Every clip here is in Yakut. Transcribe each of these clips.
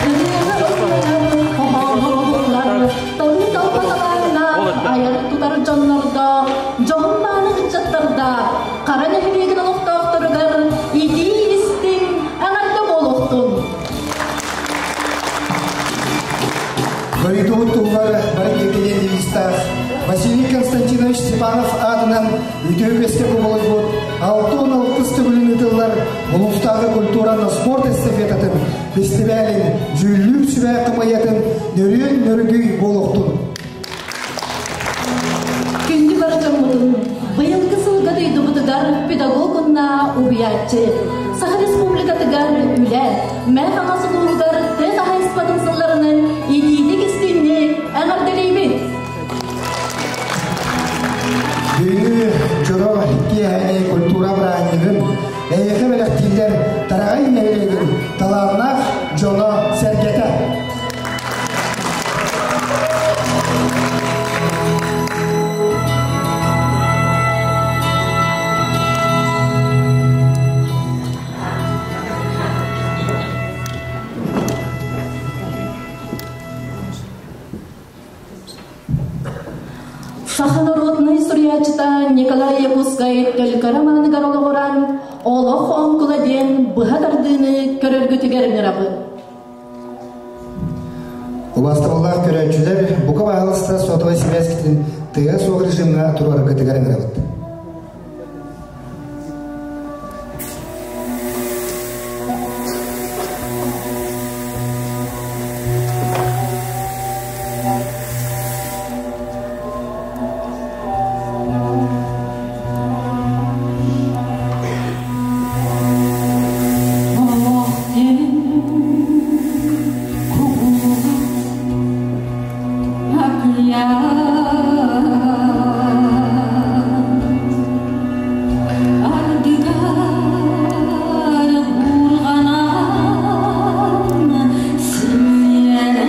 Ырыаҕа ылланар, хоһооҥҥо уһуллар, талыы-талба талааннаах айар-тутар дьоннордоох, дьоһун-мааны ыччаттардаах Хара нэһилиэгин олохтоохторугар итии-истиҥ эҕэрдэ буолуохтун! Дойдубут туһугар бары кэккэлиэн девизтаах Василий Константинович Степанов аатынан үтүө үгэскэ кубулуйбут 66 төгүлүн ыытыллар улуустааҕы культура спорт эстафетатын фестивалин дьүүллүүр сүбэ хамыйатын нөрүөн нөргүй буолуохтун. Күндү бар дьоммутун быйылгы сылга дойдубутугар педагог уонна уһуйааччы Саха Республикатыгар үлэ, Мэҥэ Хаҥалас улууһугар тыа хаһаайыстыбатын сылларынан итиитик истиҥник эҕэрдэлиибит! Бүгүҥҥү дьоро киэһэни культура бырааһынньыгын эйиэхэ бэлэхтииллэр Тараҕай нэһилиэгин талааннаах дьоно-сэргэтэ. Саха норуотунай суруйааччыта Николай Якутскай Төлкө романыгар олоҕуран «Олох оҥкула» диэн быһа тардыыны көрөргүтүгэр ыҥырабын. Убастабыллаах көрөөччүлэр, бука баһаалыста сотовай сибээскитин тыа суох режимҥа туруораргытыгар ыҥырабыт. Олох диэн кугулу Ардыгар бурҕанан симмиэнэ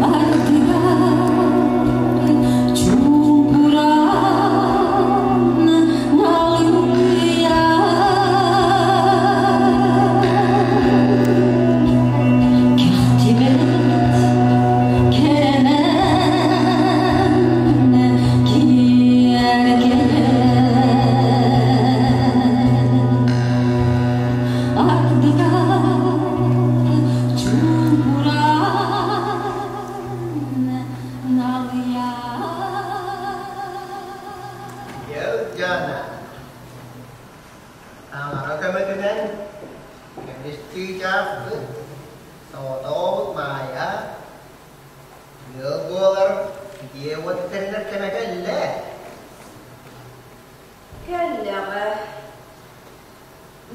Ардыгар чугураан налыйар Кэхтибэт кэрэмэн киэргэлэ Ардыгар чугураан налыйар Дьаана, таҥара көмөтүнэн көмүс чыычаахпыт, соҕотоҕобут Маайа, ыал буолар дьиэ-уот тэринэр кэмэ кэллэ. Кэллэҕэ.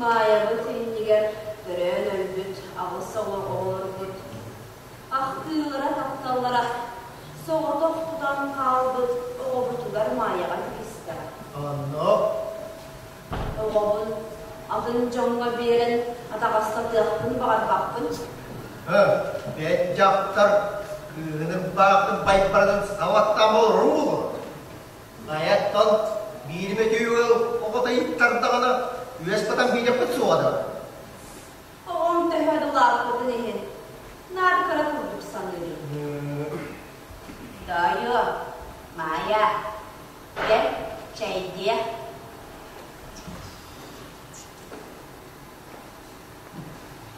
Маайабыт иннигэр төрөөн өлбүт аҕыс оҕо оҕолорбут Ахтыылара, тапталлара соҕотох тутан хаалбыт оҕобутугар Маайаҕа тигистэҕэ. Оннук. Оҕобун атын дьоҥҥо биэрэн атаҕастатыахпын баҕарбаппын. Һы, бэт дьахтар кыыһын ырбаахтын байбарынан сабаттаан олорор буолуо. Айаттан биир бөтүү ыал оҕото иттардаҕына үөс батан биидэппит суоҕа да. Оҕом төһө да улааппытын иһин, наар кыра курдук саныырым. Тоойуо, Маайа, кэл, чэйдиэ.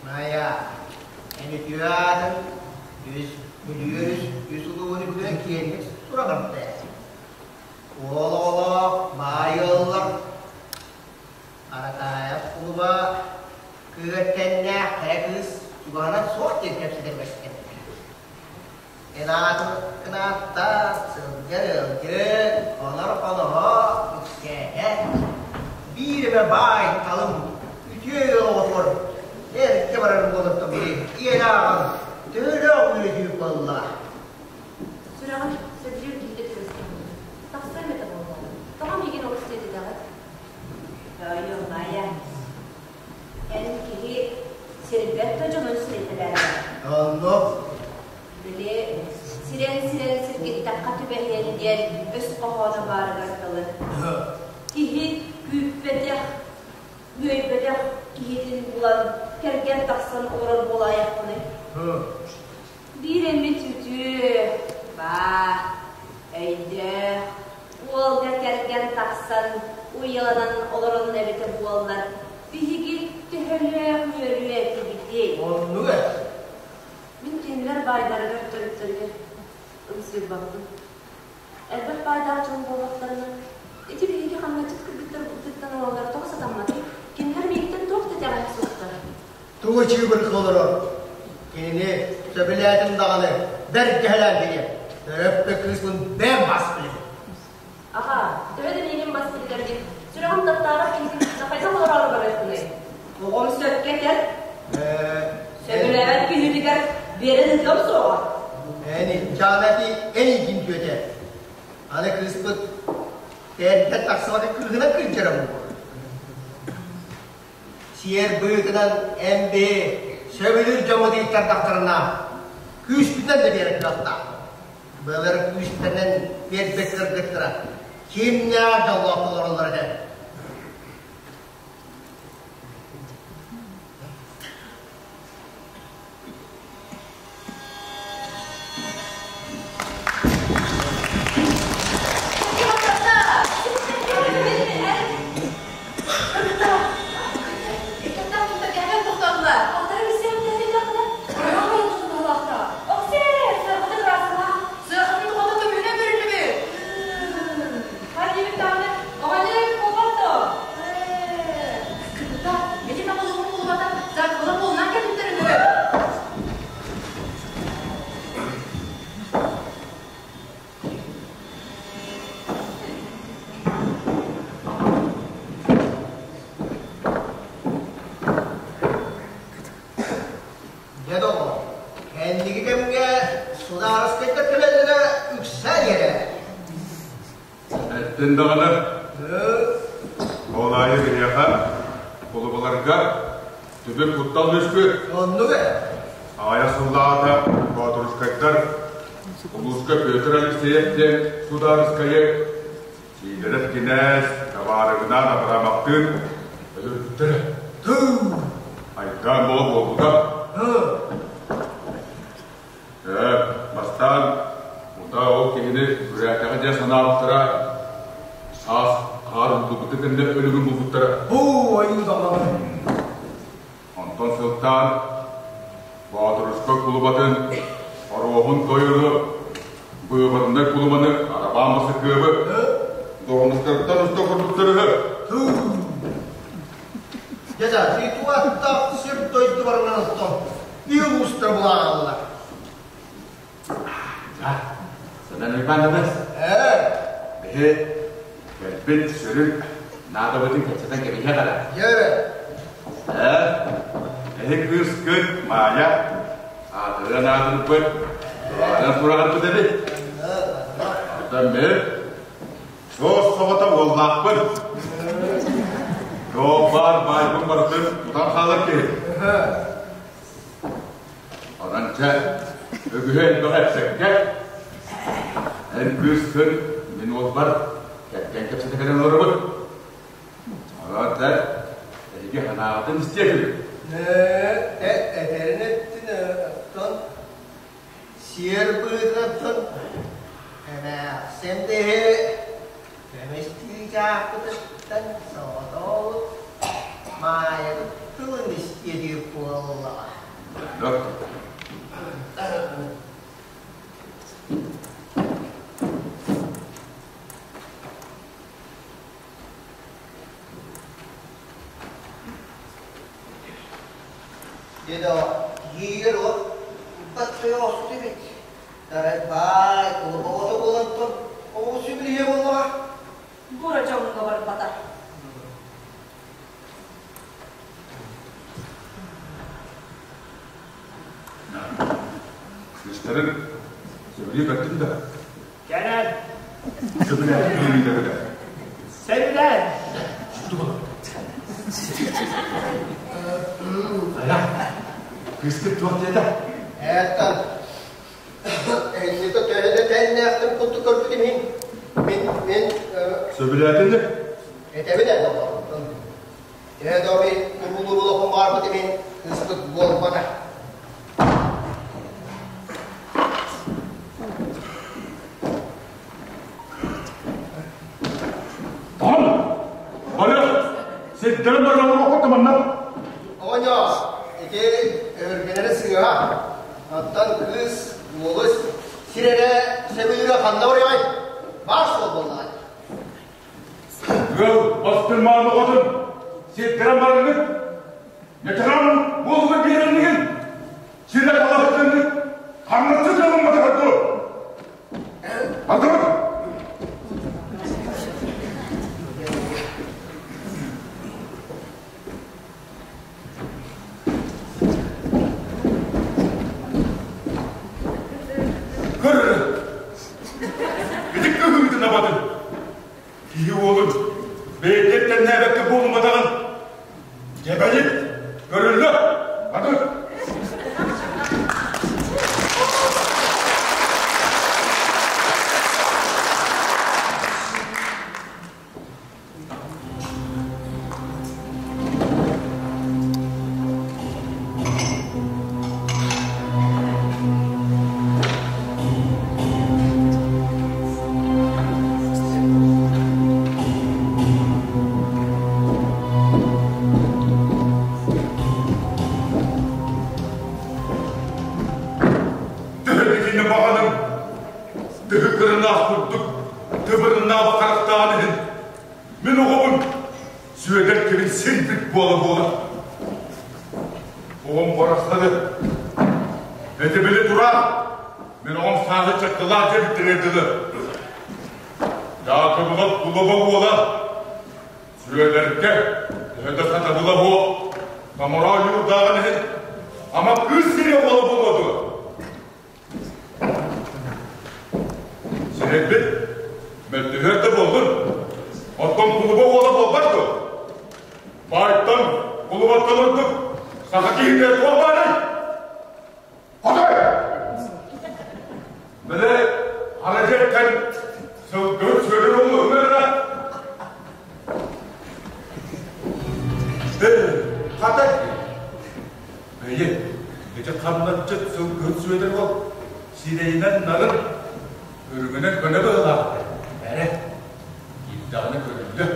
Маайа, эн үтүө аатын үс бүлүүр үс улууһун үрдүнэн киэҥник сураҕырда. Уол оҕолоох баай ыаллар Аратаайап кулуба кыыртэннээх кэрэ кыыс чугаһынан суох диэн кэпсэтэр бэстэннэ. Эн аатын кынааттаах сылдьар ыалдьыт, хонор хоноһо үксээтэ. Биир эмэ баай талым үтүө ыал оҕотугар эргэ барар буолартан били ийэлээҕин төһөлөөх үөрүү буолла. Сүрэҕим сөбүлүүр киһитэ түбэстэ. Тахсыам этэ буолла. Тоҕо миигин олус диэтитэҕит? Тоойуом, Маайа, эн киһи сирбэт да дьонун сирэтэлээбэт. Оннук. Били сирэн-сирэн сиргиттэххэ түбэһиэн диэн өс хоһооно баарыгар дылы. Киһи күүппэтэх Үөйбэтэх киһитин булан, кэргэн тахсан олорор буолаайахпыный? Биир эмит үтүө, баар, өйдөөх, уолга кэргэн тахсан, уйаланан олорон эбитэ буоллар, биһиги төһөлөөх үөрүө этибитий? Оннук ээ. Мин кинилэр баайдарыгар төрүттэригэр ымсыырбаппын. Элбэх баайдаах дьон буоллахтарына, ити биһиги хамначчыт кыргыттарбытыттан ылаллара тоҕо сатамматый? Кинилэр миигиттэн туох да итэҕэһэ суохтар. Тугу чыыбыргы олорор? Кинини сөбүлээтим даҕаны, бэргэһэлээн бириэм. Төрөппө кыыспын бэйэм бас билэбин. Аҕаа, төһө да миигин бас биллэргин, сүрэҕим таптаабат киһитин кытта хайдах олороору барыахпыный? Оҕом сөпкө этэр. Сөбүлээбэт киһитигэр биэрэн ыытыам суоҕа. Эн иччаанати эн иитин түөтэ. Аны кыыспыт эрдэ тахсыбаты кыыһынан кырдьара буолуо. Сиэр быһыытынан эн биһи сөбүлүүр дьоммут ыйыттардахтарына күүспүтүнэн да биэрэр кыахтаах. Былыр күүстэринэн биэрбэт кыргыттара кимнээх дьоллоох олороллор этэ. Дьэ доҕор, кэнники кэмҥэ судаарыскайдар кэлэллэрэ үксээн иһэрэ. Эттин даҕаны, ол аайы биһиэхэ, кулубаларга түбүк куттал үөскүүр. Оннук ээ. Аҕыйах сыллааҕыта Боотурускайдар улууска Петр Алексеев диэн судаарыскайы Сиидэров кинээс табаарыгынаан Абрамовтыын өлөрбүттэрэ. Айдаан буола буолбута. Ээ, бастаан утаа ол киһини күрээтэҕэ диэн санаабыттара, саас хаар умтубутун кэннэ өлүгүн булбуттара. Бу айыы даҕаны. Онтон сылтаан Боотурусскай кулубатын Оруоһун тойону, Быыбарынай кулубаны Арабаан Басыкыабы дуоһунастарыттан уста курдуктар үһү. Дьэ, ситуаттаах сир дойду барынан оттон ил уустар булааллар. Семен Иванович, биһи кэлбит сүрүн наадабытын кэпсэтэн кэбиһиэх эрэ. Дьэ Эһи кыыскыт Маайа аатырыан аатырбыт, тураҕынан тураҕырбыт эбит. Оттон мин суос соҕото уоллаахпын. Туох баар баайбын барытын тутан хаалар киһи. Онон чэ, үгүһү элбэҕи эпсэккэ, эн кыыскын мин уолбар кэргэн кэпсэтэ кэлэн олоробут. Онон дьэ, эһиги санааҕытын истиэхпит. Этэрин эттин оттон сиэр быһыытынан эмээхсин дэһи көмүс чыычаахпытыттан соҕотоҕут Маайабыт тылын истиэ диир буоллаҕа. Дедо, киһигэр от баттыы охсут эбит. Дарай баай, кулуба буолан оҕус үбүлүһүө буоллаҕа. Бура дьоҥҥо барбата. Кыыстарын сөбүлүү көрдүм да. Кэлэн. Сөбүлээтим да. Сөбүлээн. Айа, кыыскыт туох диэтэ? Это Эйиэхэ төһө да тэннээхтэн курдук көрбүтүм иһин, мин, мин Сөбүлээтин этэбин ээ доҕорбун. Төһө да мин уруулуу олохпун баҕарбытым иһин кыыспыт буолбата. Таһым! Бары сирдэрин баран олоххо манна. Оҕонньор, ити өһүргэнэрэ сыыһа. Оттон кыыс, уолус сир эрэ сөбүлүүрэ ханна барыаҕай? Баар суол буоллаҕа. Ыал бастыҥ мааны оҕотун сирдэрэн бараҥҥыт, ветеран буолуга биэрэннигин, сирэ талаһытыҥҥыт, хамнасчыт ылымматыгар дуо? Ардыбыт! Көр Ити кыһыытын абатын. Киһи уолун бэйэтин тэннээбэккэ буолумматаҕын дьэбэлит көрүллэ. Аты. Төһө баҕаным Тыһы кырыннаах курдук тыбырыннаах харахтаан иһин мин оҕобун Сүөдэр кибин сирбит буола-буола. Оҕом барахсаны этибили тура мин оҕом сааһы чаккылаах диэбиттэрэ дылы. Дьаакыбылап кулуба буола Сүөдэргэ төһө да сатабыла буо томороо юрдааҕын иһин ама кыыс сири буола буолуо дуо? Сирэйбит мөлтөһүөр да буоллун, оттон кулуба уола буолбат дуо? Баайтан, кулубаттан ордук саха киһитэ туох баарый? Хотой! Били хара дьиэттэн сылгыһыт Сүөдэр уолу ыҥырара. Хата Бэйи, ити хамначчыт сылгыһыт Сүөдэр уол сирэйинэн нарын, үрүҥүнэн көнө быһыылаах эрэ, киирдэҕинэ көрүллүө.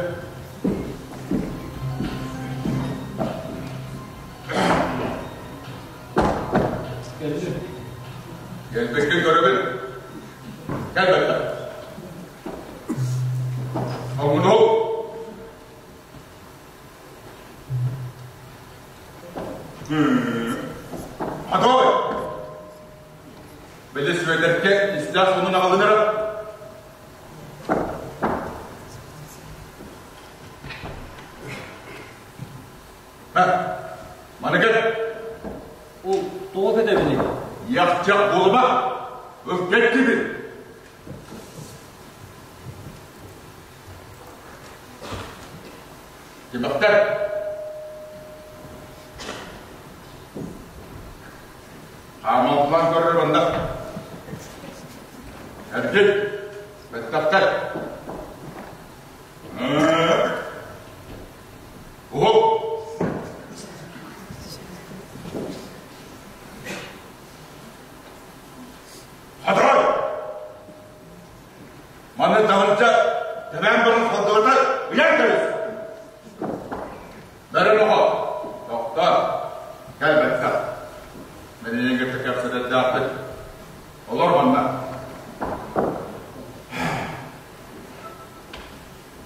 Кэлбиккин көрөбүн. Кэлбэттэр. Оҥунул. Хотой! Били Сүөдэркэ истээх сонун аҕалынара. Ха, маны кэл. Ол тоҕо кэтэбиний? Яхчах буолума! Ылгай киби! Тимэхтэр! Хаамалтылаан көрөр манна. Эргит! Бэттэхтэр! Уһук! Хотой! Маны таһырдьа тэбээн баран холдоото ыйан кэбис! Бэрин оҕо, тохтоо, кэл бэттэх. Мин эйигин кытта кэпсэтэрдээхпит. Олор манна.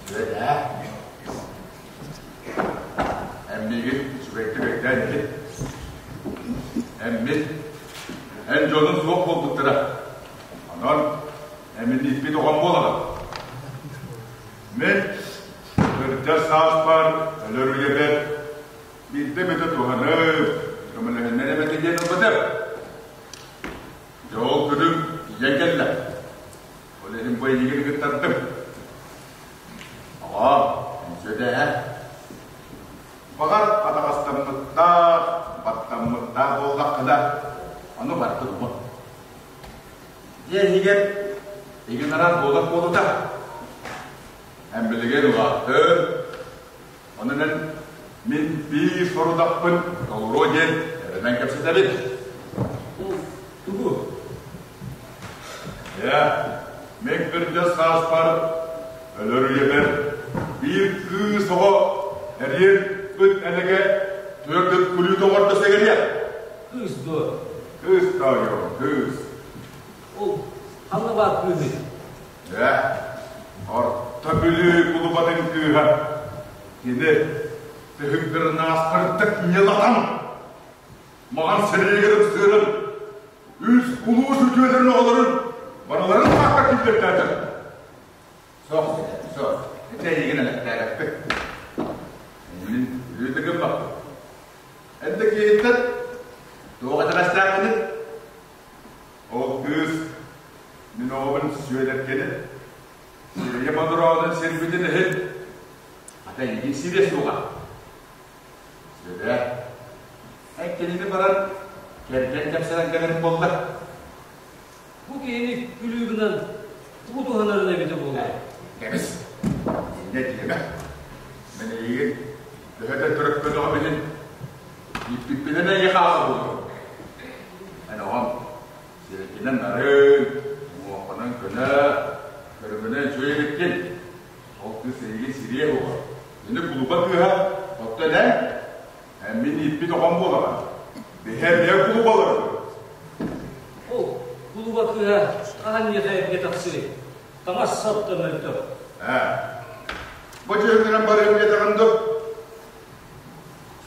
Үөдээ. Эн миигин үчүгэйдик өйдөөн иһит. Эн мин, эн дьонун суох буолбуттара. Онон эминнииппит оҕом буолаҕын. Мин кырдьар сааспар өлөр үйэбэр биирдэ эмэтэ туһанып, көмөлөһүннэр эмэтэ диэн ылбытым. Дьэ ол күнүм тиийэн кэллэ. Ол иһин бу эйигин ыгыттардым. Оҕо, сүөдэ Баҕар атаҕастаммыттаах, баттаммыттаах буоллаххына, ону барытын умун. Дьиэ иһигэр игин араас буолар буолута. Эн билигин улааттын, онон эн Мин биир сорудахпын толоруо диэн эрэнэн кэпсэтэбин. Ол тугу? Дьэ, мин кырдьар сааспар өлөр үйэбэр биир кыыс оҕо эриэн ыт элэгэ түөрт ыт күлүү тоҕордо сэгэриэ. Кыыс дуо? Кыыс тоойуом, кыыс. Ол ханна баар кыыһый? Дьэ, Орто Бүлүү кулубатын кыыһа. Кини тыһыҥкырнаастырдык ньылатан, маҕан сэриигэр ыксыырын, үс улуус үтүөлэрин оҕолорун барыларын саакка киллэртээтэ. Суох, суох, ити эйигин элэктээбэппит. Мин үлүтэ гыммаппын. Эн да киһиттэн туох итэҕэстээххиний? Ол кыыс мин оҕобун Сүөдэркэни сирэйэ бодороонун сирбитин иһин ата эйигин сириэ суоҕа. Сүөдэр, эн кинини баран кэргэн кэпсэтэн кэлэрин буолла. Бу киһини күлүү гынан тугу туһанарын эбитэ буолуо? Кэбис, инньэ диэмэ. Мин эйигин төһө да төрөппөтөҕүм иһин ииппиппинэн эйиэхэ аҕа буолуом. Эн оҕом сирэйгинэн нарын, уҥуоххунан көнө, көрүҥүнэн үчүгэй эбиккин. Ол кыыс эйигин сириэ буолар. Ини кулуба кыыһа, оттон эн, эн мин ииппит оҕом буолаҕын. Биһи эмиэ кулубаларбыт. Ол кулуба кыыһа хаһан миэхэ эргэ тахсыай? Таҥас сап да мөлтөх. Ээ, бу дьүһүҥҥүнэн барыам диэтэҕин дуо?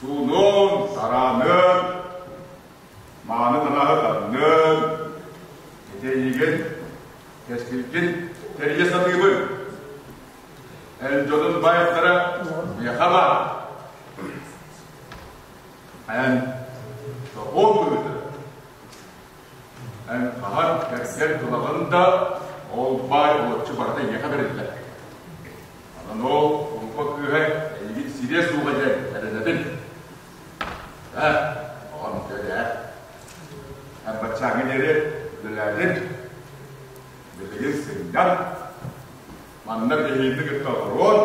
Суунуҥ, сарааныҥ, мааны танаһы таҥныҥ, ити эйигин, кэскилгин тэрийэ сатыыбын. Эн дьонун баайдара миэхэ баар. Эн сокуон быһыыта. Эн хаһан кэргэн ылаҕын да, ол баай олоччу барыта эйиэхэ бэриллэр. Онон ол Уруба кыыһа эйигин сириэ суоҕа диэн эрэнэбин. Ээ, оҕом үтүөлээх. Эн баччааҥҥа диэри үлэлээтин. Билигин сынньан, манна биһигини кытта олоруон,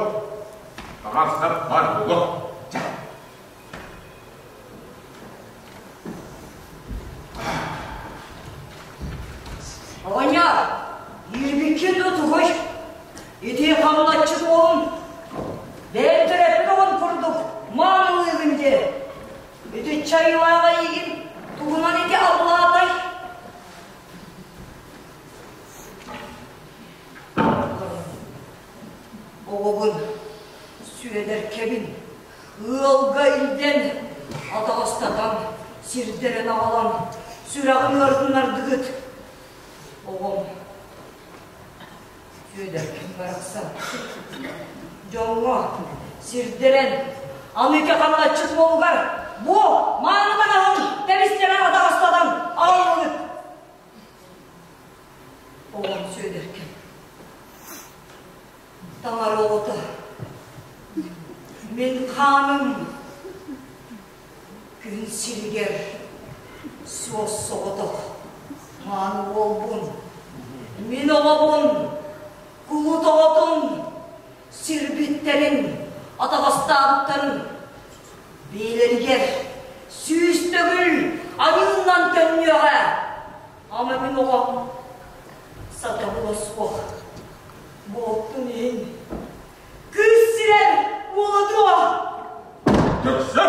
таҥас-сап баар буолуо. Чэ. Оҕонньор, иирбиккин да тугуй? Ити хамначчыт уолун бэйэм төрөппүт оҕон курдук маанылыыгын дии. Ити чайылааҕа эйигин тугунан ити абылаатай? Оҕобун Сүөдэркэбин ыалга илдьэн, атаҕастатан, сирдэрин аҕалан, сүрэҕин ыарытыннардыгыт. Оҕом Сүөдэркэм барахсан дьоҥҥо сирдэрэн, аны ити хамначчыт уолугар бу мааны таҥаһын тэбистэрэн атаҕастатан аҕаллыгыт. Оҕом Сүөдэркэм Таҥара оҕото, мин хааным күн сиригэр суос-соҕотох мааны уолбун, мин оҕобун, кулут оҕотун сирбиттэрин, атаҕастаабыттарын биэлэригэр 100 төгүл аньыынан төннүөҕэ. Ама мин оҕом сатабыла суох буолтун иһин кыыс сирэр уола дуо? Дөксө!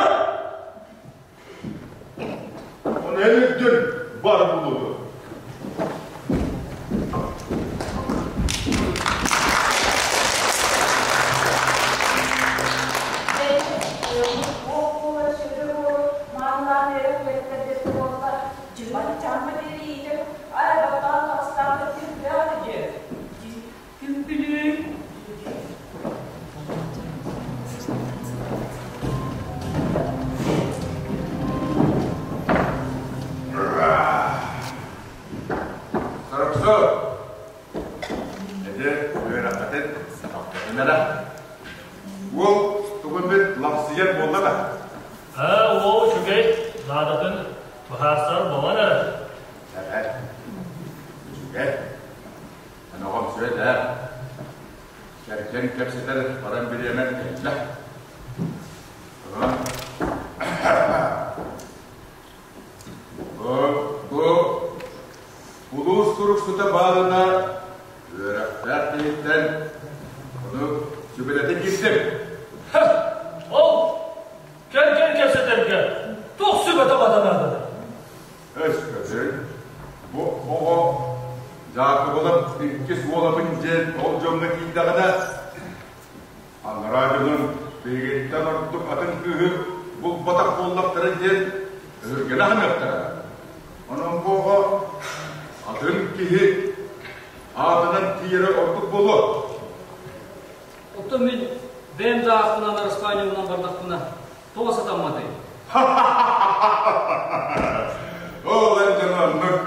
Оны эн үрдүн бар булуду. Сороксу! Эдэр үөрэххитин сатахтарын эрэ. Уол тугун бит лапсыйар буолла да? Аа, уол үчүгэй, наадатын быһаарсар буолан эрэр. Эбэ, үчүгэй. Эн оҕом сүөдэ. Кэргэн кэпсэтэр баран бириэмэн кэллэ. Онон Биһигиттэн ордук атын кыыһы булбатах буоллахтара диэн өһүргэнэ саныахтара. Онон бу оҕо атын киһи аатынан тиийэрэ ордук буолуо. Оттон мин бэйэм да аахпынан араспаанньабынан бардахпына, тоҕо сатамматый? Ол эн дьоно оннук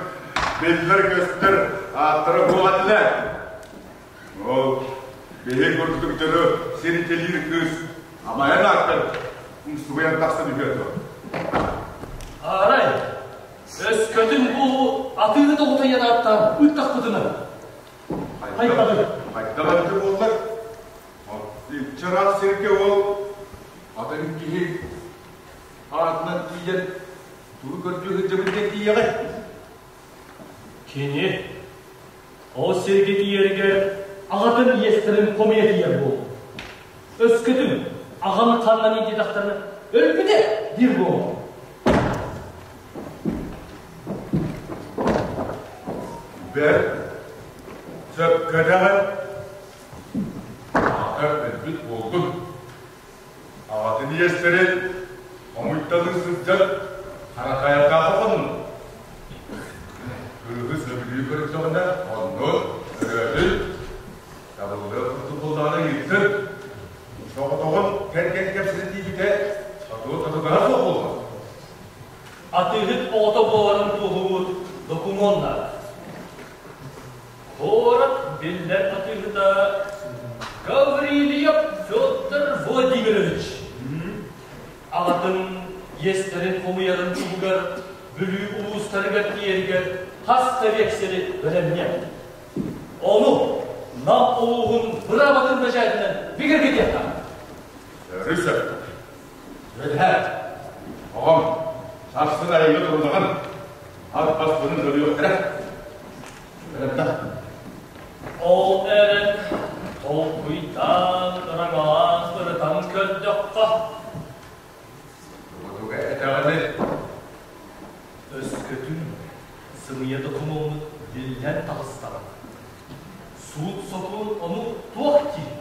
биллэр-көстөр ааттара буолан этилэр. Ол биһи курдук дьону сиритэлиир кыыс амайан ааттар умсугуйан тахсан үһүө дуо? Арай, өскөтүн бу атыыны тоҕутайан ааттаан ыыттахпытына, хайдаҕый? Хайдах эбитэ буоллар, чараас сиргэ ол атын киһи аатынан тиийэн тугу көрдүү сылдьабын диэн тиийэҕин? Кини ол сиргэ тиийэригэр аҕатын иэстэрин хомуйа тиийэр буолуо. Өскөтүн аҕам ханнан иитиэтэхтэринэ өлбүтэ диир буолуо. Бэрт сөпкө даҕан аҕата өлбүт буолгун. Аҕатын иэстэрин хомуйталыы сылдьан Харатаайатааҕы хоннун. Кыыһы сөбүлүү көрдөҕүнэ оннун, өрөөтүн, табыллыах курдук буоллаҕына ыйыттын. Соҕотоҕун кэргэн кэпсэтэ тиийбитэ сатыы табыгаһа суох буолла. Атыыһыт оҕото буоларын туоһулуур докумуон наада. Куорат биллэр атыыһыта Гаврильев Федор Владимирович аҕатын иэстэрин хомуйарын туһугар Бүлүү улуустарыгар тиийэригэр хас да биэксэли бэлэмниэ. Ону Нам улууһун быраабатын бэчээтинэн бигэргэтиэххэ. Өрүсэ. Үөһээ. Оҕом, сарсын айыҥҥа турунаҕын. Ат баспытын өлүөхтэрэ. Ол эрэн толкуйдаан, ыраҥалаан, ырытан көрдөххө Тугу этэҕиний? Өскөтүн сымыйа докумуоммут биллэн таҕыстаҕына, суут-сокуон ону туох диир?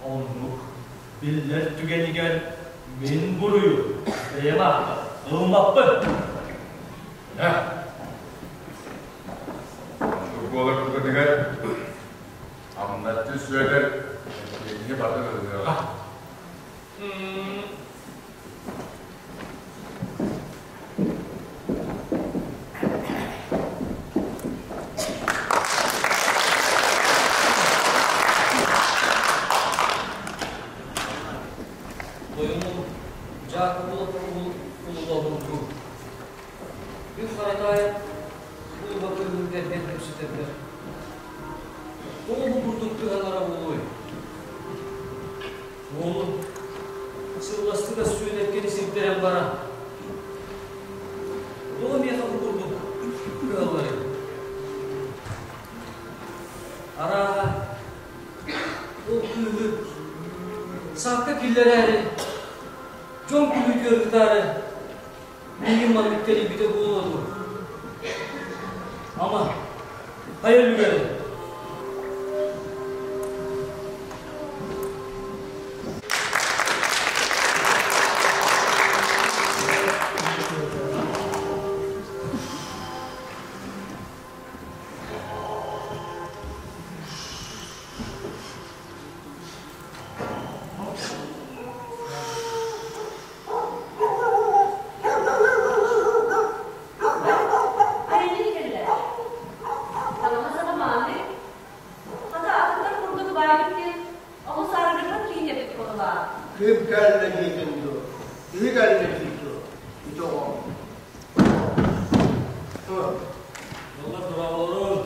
Оннук биллэр түгэнигэр мин буруйу бэйэм ааппар ылыммаппын. Ээ, оннук буолар түгэнигэр Амначчы Сүөдэр эппиэтини батын ылыныаҕа. Тойонум Дьаакыбылап улуулабын дуу? Үс Харатаайап кулуба кыыһын кэргэн кэпсэтэрбэр тоҕо бу курдук кыһалара буолуой? Уолум сылластыгас Сүөдэркэни сирдэрэн баран, тоҕо миэхэ бу курдук кыһалларый? Арааһа, ол кыыһы саакка киллэрээри, дьон күлүүтүгэр ыытаары миигин маннык тэрийбитэ буолуо дуо? Ама, хайа үлүгэрэй? Айанньыт кэллэ. Таҥаһа сатамааны, хата атыттар курдук баайбыт диэн олус арыгырбат киһи эбит буоллаа. Ким кэллэ диэтин дуо? Киһи кэллэ дии дуо? Ити оҕом. Доллар дорооболорун.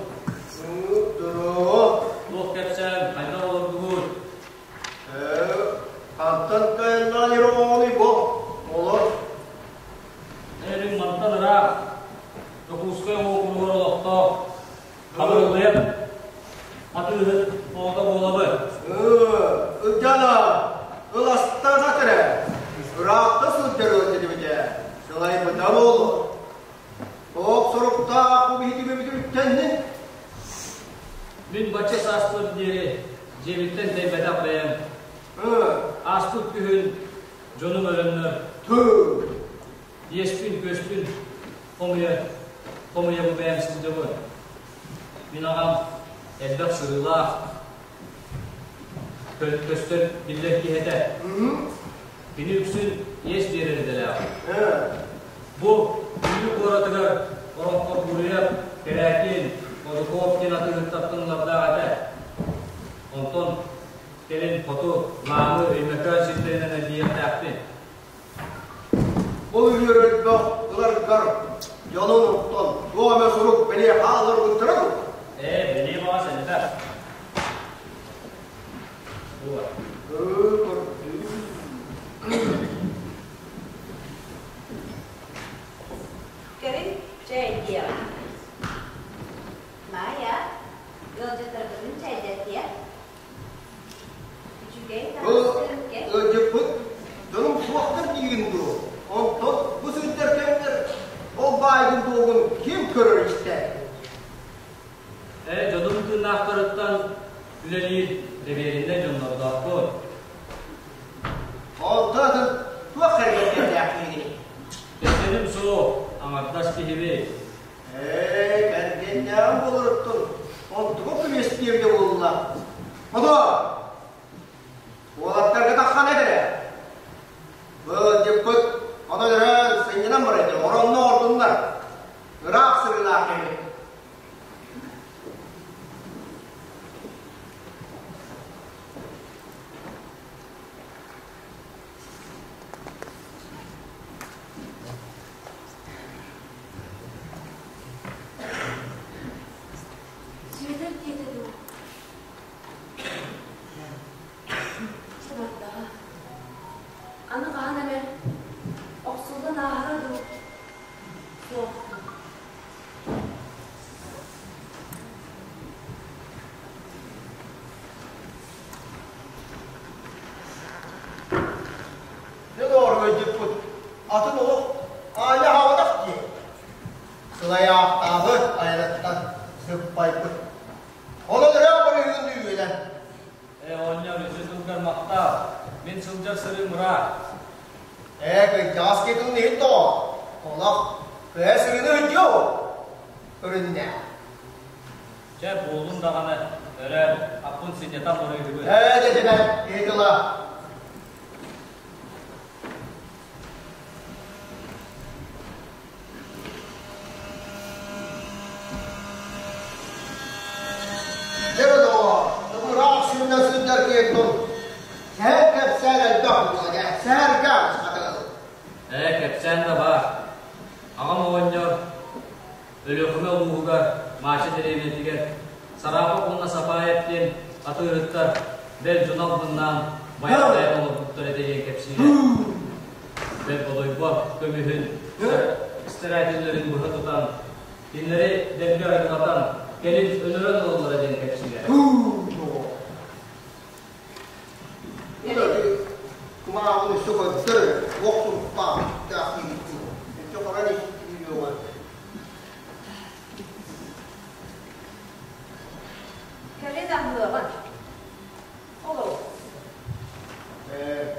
Дороо. Туох кэпсээн, хайдах олордугут? Хантан кайыннаан ироҕоҕунуй бу? Олор. Эрим мантан ыраах, Дьокуускай уокуругар олохтоох Хабырыллыйап атыыһыт оҕото буолабы. Ылдьана, ыластана кэрэ. Ыраахта сылдьар ыалдьытыбытэ, сылайбыта буолуо. Туох соруктаах бу биһиги үттэннин? Мин бачча сааспар диэри. Ааспыт күһүн дьонум өлөннөр иэспин-күөспүн хомуйа хомуйа бу бэйэм сылдьабын. Мин аҕам элбэх сырыылаах, көстөр биллэр киһи этэ. Кини үксүн иэс биэрэр идэлээх. Бу Бүлүү куоратыгар Ороҥхоргуруйап, Кэрээкин, Модуков диэн атыыһыттартан ылардаах этэ. Онтон кэлин хоту Лаамы, Өймөкөөн сирдэринэн эргийиэхтээхпин. Ол үһүөр өлбөх ыларгар дьонун оттон туох эмэ сурук бэлиэ хаалларбыттара дуо? Ээ, бэлиэ баҕас элбэх. Кэлин чэйдиэҕиҥ. Маайа, ыалдьыттарбытын чэйдэтиэ. Үчүгэй таҥаскын кэт. Ыалдьыппыт дьонум суохтар диигин дуо? Онтон бу сылдьар кэмҥэр ол баайгын-дуолгун ким көрөр-истэр? Ээ, дьонум тыыннаахтарыттан үлэлиир дэбиэриннэй дьоннордоохпун. Онтон атын туох кэргэннээх киһигиний? Кэргэним суох, аҥардас киһибит. Ээ, кэргэннээҕим буоларыттан онтуга көмүскүөм да буолла. Мотоо! Уолаттарга таххан этэрэ. Быылдьыппыт онон өрөөн сынньанан барыйда, оронно ордуннар. Ыраах сырыылаах киһи. Сүөдэр диэтэ дуо? Бардаҕа. Аны хаһан эмэ охсуллан ааһара дуу? Суох. Дьэ доҕоргойдьуппут атын олох аанньа аһаабатах дии. Сылайаахтаабыт айанаттан сыппайбыт. Онон өрөөн барыһыын үүйэлэн. Ээ, оҕонньор, үсүс тылгар махтал. Мин сылдьар сырыым ыраах. Ээ, кырдьаҕас киһи иһин тоҕо? Олох кыһа сырыыны ыдьыо көрүннэ. Чэ, буоллун даҕаны, өрөөн, аппын сынньатан барыыһыбын. Ээ, дэтимэ, киһи тыла. Дьэ доҕоор, ыраах сиринэн сылдьар киһи сэһэн кэпсээн элбэх буолла дьэ, сэһэргээн хатылыл. Ээ, кэпсээн да баар. Аҕам оҕонньор Өлүөхүмэ улууһугар Маача дэриэбинэтигэр Сараапап уонна Сапаев диэн атыыһыттар бэл дьоно албыннаан байан олорбуттар этэ диэн кэпсиирэ. Бэл Бодойбо көмүһүн старателлэрин быһа тутан, кинилэри дэлби арыгылатан, кэлин өлөрөн ылаллара диэн кэпсиирэ. Кумааҕын өссө көрдөр, туох суруктаах, иттээх диэбиттии. Өссө көрөн истибит Кэлин аһыаҕын. Олор. Ээ.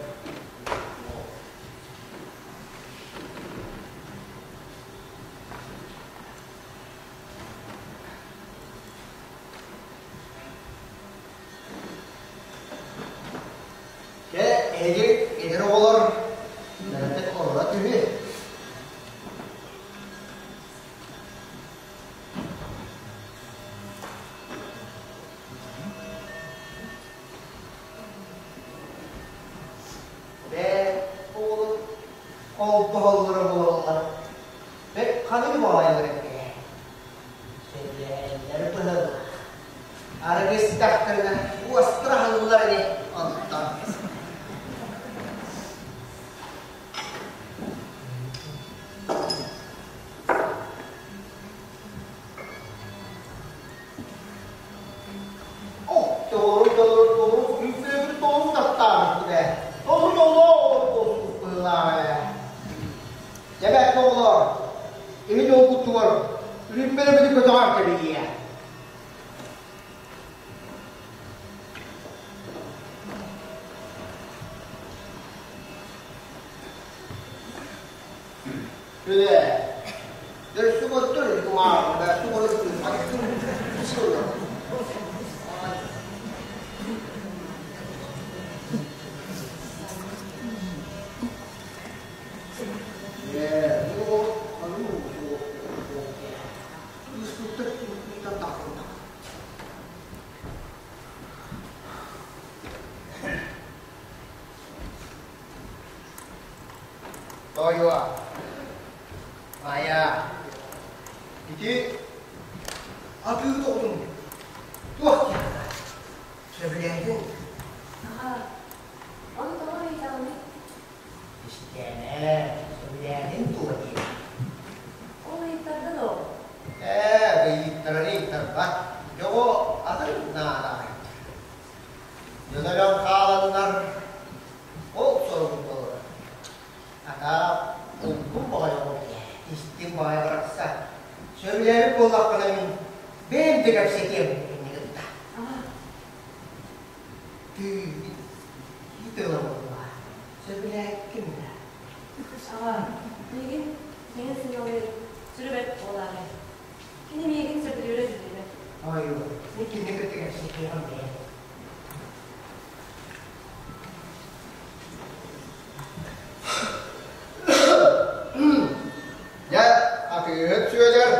Чэ, эһиги эдэр оҕолор бэртик олоро түһү. Бээ, оҕолор холбоһоллоро буолаллар. Бэт ханыы баҕайылар этэ. Сөбүлэһэллэр быһыылаах. Арыгы истэхтэринэ уостара аһыллар ини онтон. Толору толору толору үҥкүүлүүр толору таптаабыт ээ. Толору толору буолсук быһыылаах ээ. Дьэбэт оҕолор, иһин уолгутугар үрүммэлэбини көтөҕөр кэбиһиэ. Сүлэ. Дөрсү көттөр, кумаар, бәрсү көрөттүр, айттым, Тоойуо, Маайа, ити атыы оҕотун туох диэххэ сөбүлээтиҥ? Аҕаа, ону тоҕо ыйытаҕыный? Истээмэ, сөбүлээтиҥ дуо диэн. Ол ыйыттарда дуо? Ээ, ыйыттарар ыйыттарбат. Дьоҕу атын наада Дьон өлөн хааланнар, ол соругун толорор. Атаа улгум баҕайы оҕо истиҥ баҕайы барахсан. Сөбүлээбит буоллаххына мин бэйэм да кэпсэтиэм инни кытта. Тыы, тыла буолла. Сөбүлээккин да. Аҕа, миигин миигин сыҥалыыр сүрү бэрт буолаарай. Кини миигин сөбүлүүрэ биллибэт. Ойуу, мин кинини кытта кэпсэтиэҕим бэйэм. Дьэ, атыыһыт Сүөдэр,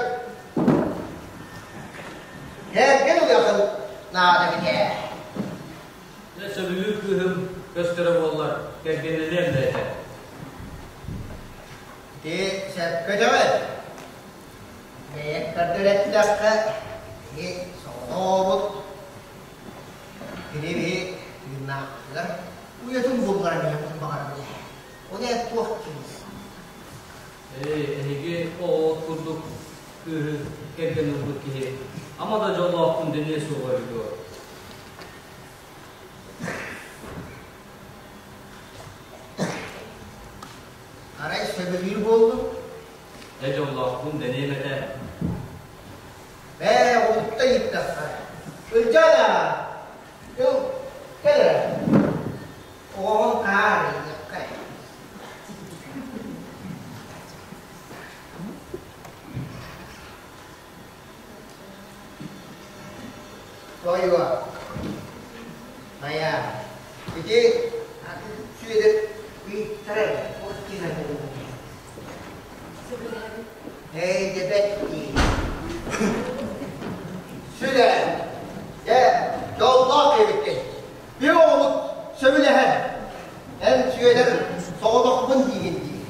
кэргэн ылыаххын наада эбит ээ. Дьэ, сөбүлүүр кыыһым көстөрө буоллар, кэргэннэниэм да этэ. Ити сөпкө этэҕин. Бэйэҥ көрдөрөттөххө, киһи соҕотоҕобут. Кини биһи тыыннаахпытыгар уйатын булларан иһиэхпитин баҕарабын ээ. Ол ээ туох киһи? Ээ, эһиги оҕоҕут курдук кыыһы кэргэн ылбыт киһи ама да дьоллоохпун дэниэ суоҕа үһү дуо? Арай сөбүлүүр буоллум. Дьэ дьоллоохпун дэниэм этэ. Бээ, уһукта ииттэххэ. Ылдьаана, ыл, кэл эрэ. Оҕоҕун хаар иһиэххэ. Тойуо, Майа, ити Сүөдэр ыйыттара эрэ, туох диэн Сөбүлэһэбин. Эй, дьэбэт дии. Сүлэ, дьэ, дьоллоох эбиккин. Bir oğlut сөбүлэһэн, эн Сүөдэр соҕотохпун диигин дии.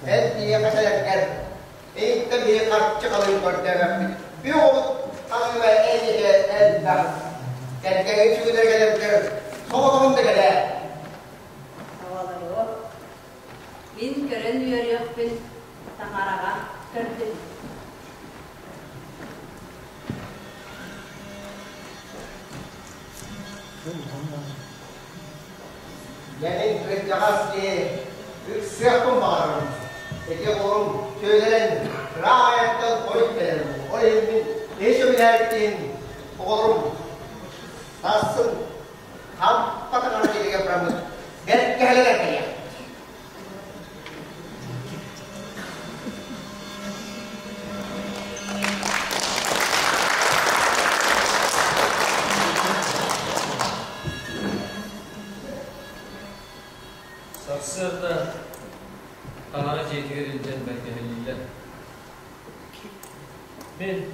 Эн киниэхэ сэлэккэр, эйиттэн биһи харчы халыҥ көрдөөбөппүт. Bir oğlut халыҥа эйиэхэ элбэх. Кэргэҥҥин сүгүнэр кэлэргэр соҕотоҕун да кэлээ. Оҕолоруом, мин көрөн үөрүөхпүн таҥараҕа көрдүм. Дьэнин кырдьаҕас киһи ыксыахпын баҕарарым. Ити оҕолорум сүөлэрин ыраах айантан хойут кэлэрим. Ол иһин мин киһи сөбүлээбитин оҕолорум сарсын хампа таҥара дьиэтигэр бараммыт бэркэһэлэр кэлиэх. Сарсыарда таҥара дьиэтигэр илдьэн бэргэһэлииллэр. Мин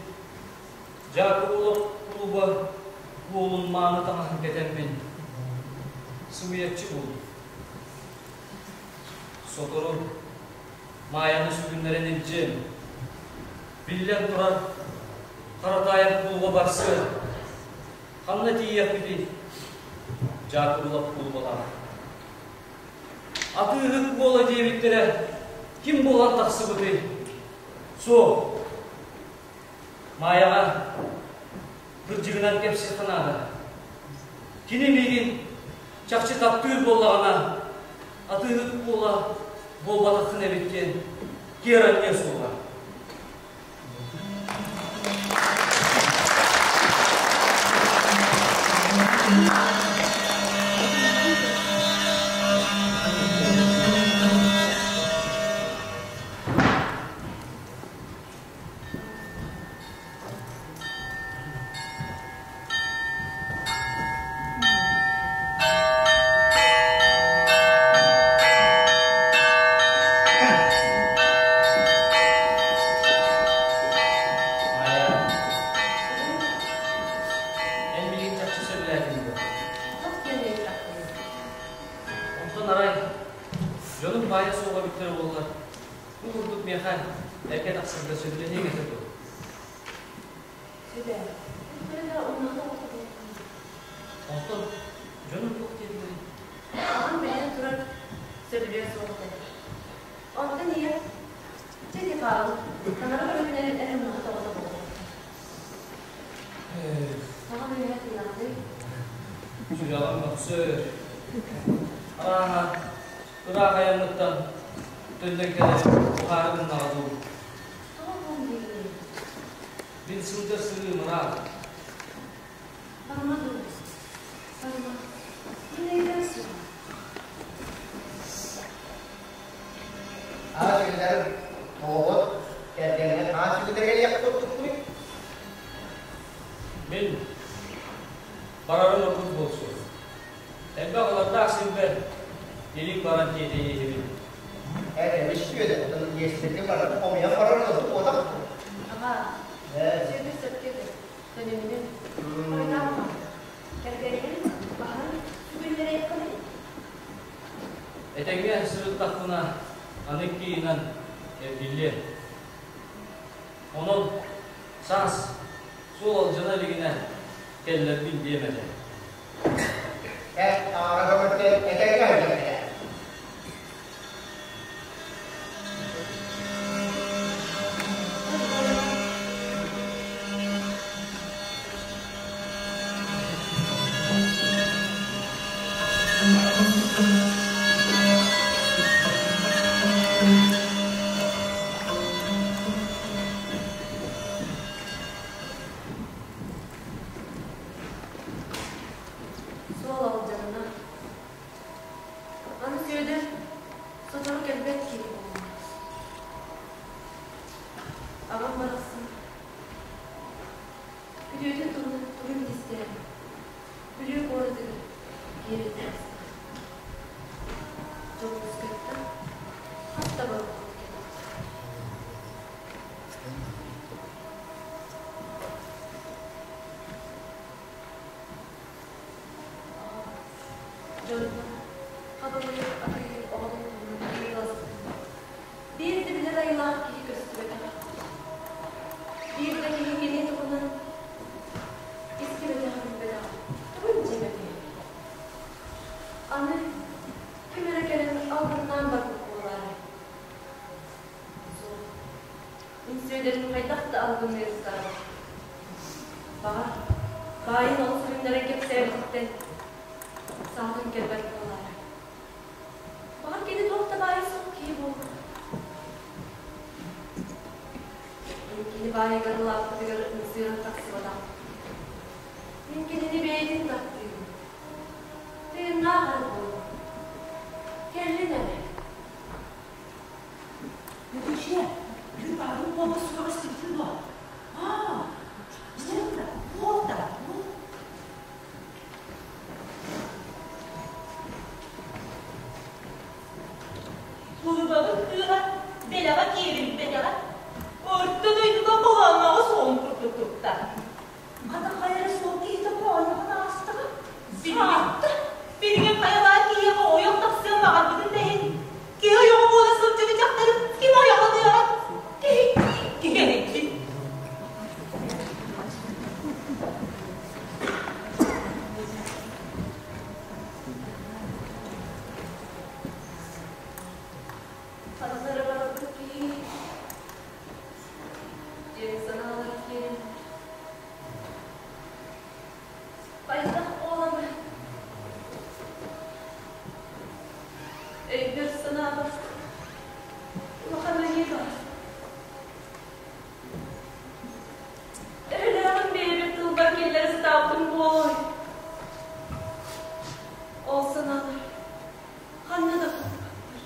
Дьаакыбылап кулуба уолун мааны таҥаһын кэтэммин сымыйаччы буоллум. Сотору Маайаны сүгүннэрэн илдьиэм. Биллэн турар, Харатаайап кулуба барсыа. Ханна тиийиэхпитий? Дьаакыбылап кулубалаах. Атыыһыт буола диэбиттэрэ ким буолан тахсыбытый? Суох. Маайаҕа кырдьыгынан кэпсиэххэ наада. Кини миигин чахчы таптыыр буоллаҕына, атыыһыт уола буолбатаххын эбит диэн киэр анньыа суоҕа. Дьонум баайа суоҕа эбиттэрэ буоллар, бу курдук миэхэ эргэ тахсарга сөбүлэниэҥ этэ дуо? Сүбэ. Төһө да умнаһыт оҕото буоллун. Онтон дьонум туох диэтилэрий? Аҕам бэйэн турар сөбүлүө суох этэ. Онтон ийэм, чэ ити Павел, таҥара көмөтүнэн эн умнаһыт оҕото буоллун. Аҕам үөһэ тыынаҕыный? Сүрэҕим мөхсөр. Арааһа, ыраах айаммыттан төннөн кэлэн ухаары гыннаҕа дуу. Тоҕо буолуом диигиний? Мин сылдьар сырыым ыраах. Барыма дуу? Барыма. Мин өйдөөн суоҕум. Аа сүгүлэрин оҕоҕут кэргэҥҥэ аа сүгүлэргэ диэх курдукпунуй? Мин барарым ордук буолсу. Элбэх олордоох сирбэр илик баран тиэтэйииһибин. Эн эмис сүөдэ, оттон иэстэргэ баран хомуйан барар ордук буотах. Аҕа, сүөдүр сөпкө этэр. Төнүннүн. Хойутаама. Кэргэнигин баһын сүгүннэриэххиний? Этэҥҥэ сырыттахпына аны икки ыйынан эргиллиэм. Онон саас суол алдьана илигинэ кэллэрбин диэм этэ. Э, аара көмөттөн этэҥҥэ сылдьан ээ. Суол алдьанна. Аны Сүөдэр сотору кэлбэт киһи буолла. Аҕам барахсан күтүөтүн туһунан тугу билистэрэ Бүлүү куоратыгар киирэн таҕыста. Дьокуускайтан хас да барбыт кэлбит. Дьонтон хабылыйар атыыһыт оҕотун туһунан ыйыталаспытым. Биир да билэр айылаах киһи көстүбэтэҕэ. Биир да киһи кини туһунан истибэтэҕэ билбэтэҕэ тугун дьиибэтий? Аны ким эрэ кэлэн албыннаан барбыт буолаарай? Суох. Мин Сүөдэрим хайдах да албынныыр саабат. Баҕар, баайын олус үлүннэрэн кэпсээбититтэн саатын кэлбэт буолаарай. Баҕар кини туох да баайа суох киһи буолуо. Мин кини баайыгар улааппытыгар ымсыыран тахсыбатах. Мин кинини бэйэтин таптыыбын. Тыыннаах эрэ буолуо. Кэллин эрэ. Летучая, ты пару буола суох истибитин дуо? Аа, истибит да, вот да, вот. Кулубабыт кыыһа дэлэҕэ киирилбэтэҕэ, орто дойдуга холоонноҕу суоҕун курдук тутта. Хата хайа эрэ суол киһитэ хоонньоһон аастаҕа. Саатта, билигин хайалаах киһиэхэ ойох тахсыан баҕарбытын да иһин, киһи ойоҕо буола сылдьыбыт дьахтары ким ойоҕолуоҕа? Киһи киһи Ханна эрэ барбыт киһи диэн санаалар киирэллэр. Хайдах буоламый? Өйбөр-санаабар улахан айыы баар. Төһөлөөҕүн бэйэбэр тылбар киллэрэ сатаабытым буолуой? Ол санаалар ханна да хаппаттар.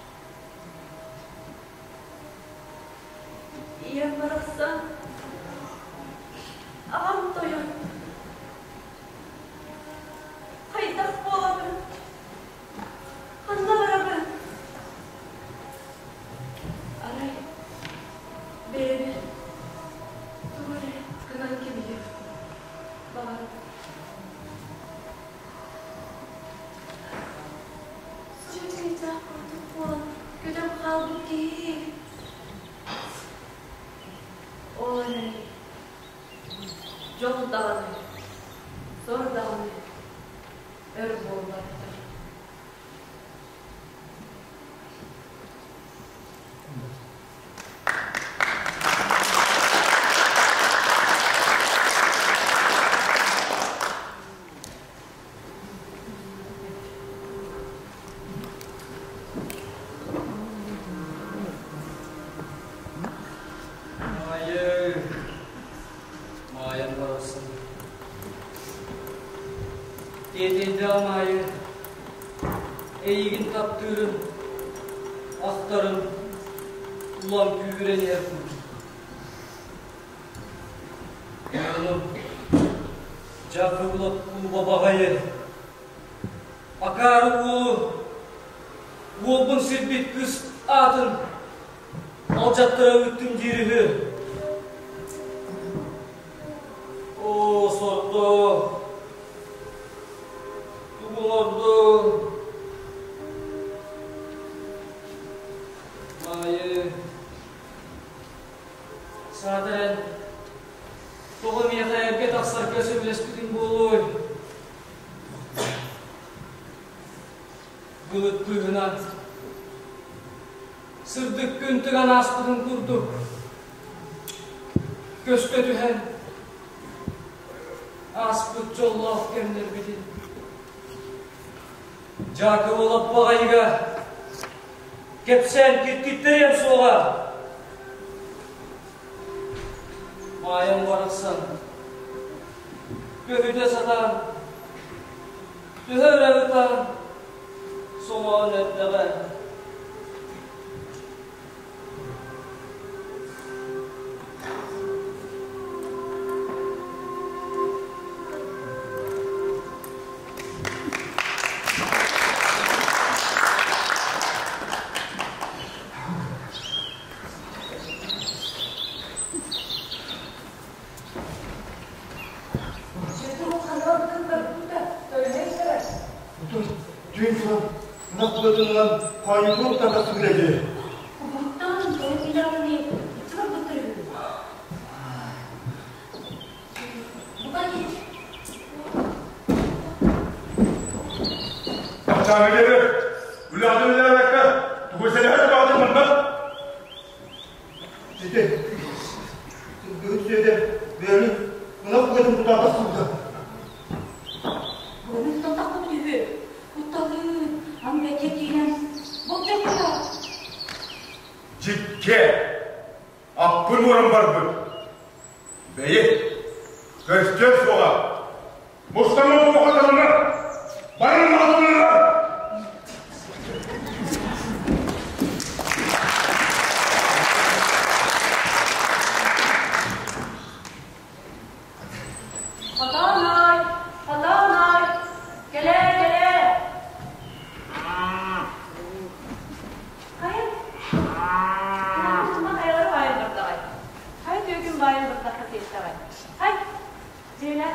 Ийэм барахсан, аҕам тойон. Хайдах буолабын? Ханна барабын? Арай бэйэбэр тугу эрэ гынан кэбиһиэх баҕарабын. Сүөкэйдээх курдук буолан. даҕаны, сор даҕаны өр буолбаттар. Маайы, Маайан барахсан. Тиэтэйдээх Маайы, эйигин таптыырым, ахтарым, улам күүһүрэн иһэр курдук. Дьонум, Дьакыылап кулуба баҕайы, акаары уолу, уолбун сирбит кыыс аатын алдьаттара ыыттым диир үһү. Оо, сордоох, тугу оҥордуҥ? Маайы, Саатар эн тоҕо миэхэ эргэ тахсарга сөбүлэспитиҥ буолуой? Былыт быыһынан сырдык күн тыган ааспытын курдук көстө түһэн ааспыт дьоллоох кэмнэрбитин Дьаакыбылап баҕайыга кэпсээн киртиттэриэм суоҕа. Маайам барахсан көһүтэ сатаан, төһө эрэ ытаан, соҥоон эрдэҕэ. Түүн туран, ынах быатынынан хоонньутун уктан тахсыбыт этэ. Уһуктан, тоҕо иччи барбыттар үһү. Бука Тахсааны диэри үлэҕин үлэлээбэккэ тугу сэлэһэр баҕатын манна. Ити, бүгүн сүөдэ бөөлүн ынах быатын тутан тахсыбыта. Быаны тутан тахсыбыт үһү. Кутталыы, аны киирэн, болдьохпута. Дьиккэ, аппын уоран барбыт. Бэйи, көстүө суоҕа. Мустаммыт туохаталана, барын маҕатылара. Хотоной, хотоной, кэлэ, кэлэ. Хайа, хайалар баайын бардаҕай? Хайа түөкүн баайын бардахха тиэстэҕэй? Хай, дьиэлэ.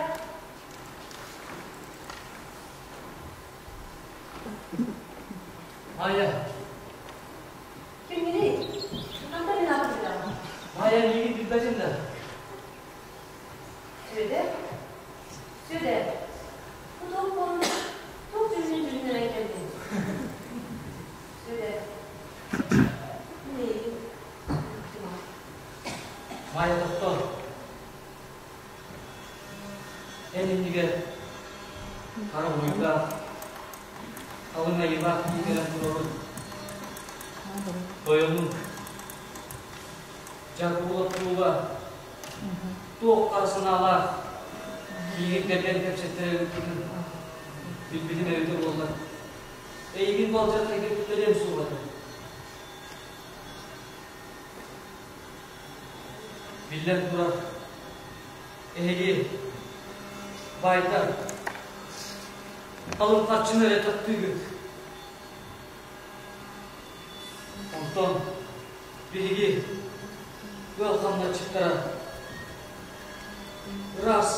Майя. Кимҥиний? Хантан мин ааппын билэҕин? Майя миигин билбэтин да. Сүөдэр? Сүөдэр, бу туох буолла? Туох дьүһүнүн дьүһүннэрэн кэллиҥ? Сүөдэр, мин эйигин ыыттым аҕай. Майя тохтоо. Эн иннигэр хара буруйдаах, халыҥ айыылаах киһи кэлэн турабын. Тойонум, Дьаргуулап кулуба туох хара санаалаах миигин кэргэн кэпсэттэрэ ыыппытын билбитим эбитэ буоллар, эйигин балдьархайга бүттэриэм суоҕа этэ. Биллэн турар, эһиги баайдар халыҥ харчыны эрэ таптыыгыт. Онтон биһиги ыал хамначчыттара ыраас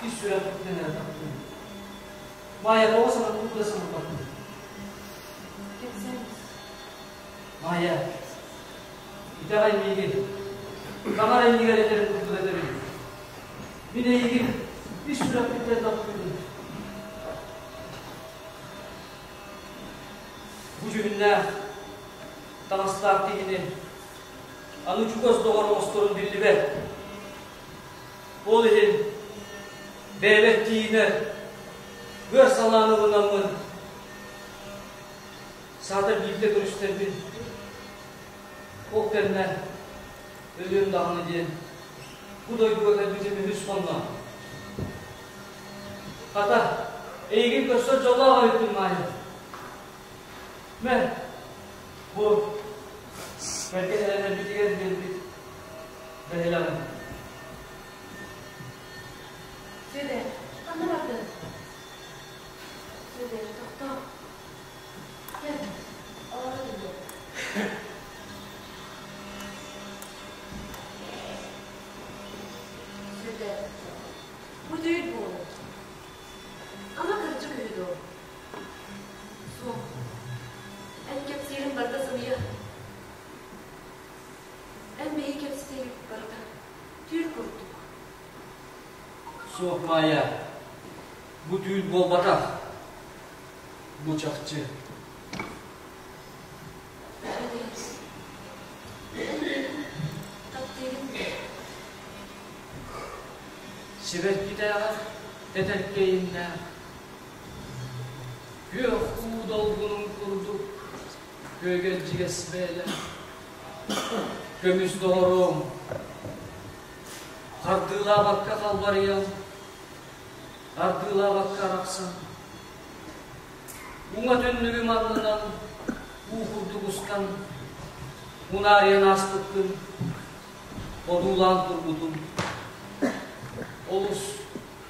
ис сүрэхпитинэн эрэ таптыыбыт. Маайа тоҕо санаттыбыт да санаппаппын. Кэпсээҥиз. Маайа, итэҕэй миигин. Таҥара иннигэр этэрин курдук этэбин. Мин эйигин. Ис сүрэхпиттэн таптыыбын. Бу дьүһүннээх, таҥастаах киһини аны чугас доҕор оҥосторун биллибэт. Ол иһин бэйэбэр тиийинэр ыар санааны ылынаммын, саатар биирдэ көрүстэрбин, ол кэннэ өлүөм даҕаны диэн бу дойдуга кэлбитим үһүс хонно. Хата, эйигин көрсөр дьоллоох эбиппин, Маайа. Мэ, бу кэргэн эрэнэрбитигэр биэрбит бэһилэҕим. Сүөдэр, ханна бардын? Сүөдэр, тохтоо. Кэл, олоро түһүө. Сүөдэр, бу түүл буолуо. Ама кырдьык үһү дуо? Суох. Эн кэпсиириҥ барыта сымыйа. Эн биһиги кэпсэтиибит барыта түүл курдук. Суох, Маайа, бу түүл буолбатах. Бу чахчы. Таптыыгын дуо? Сибэккитээҕэр тэтэркэйиннээх, күөх уу долгунун курдук күөгэлдьигэс бэйэлээх, көмүс доҕоруом, хардыылаабакка халбарыйан, ардыылаабакка арахсан, уҥа түннүгүм аннынан уу курдук устан, унаарыйан ааспыккын одуулаан турбутум, олус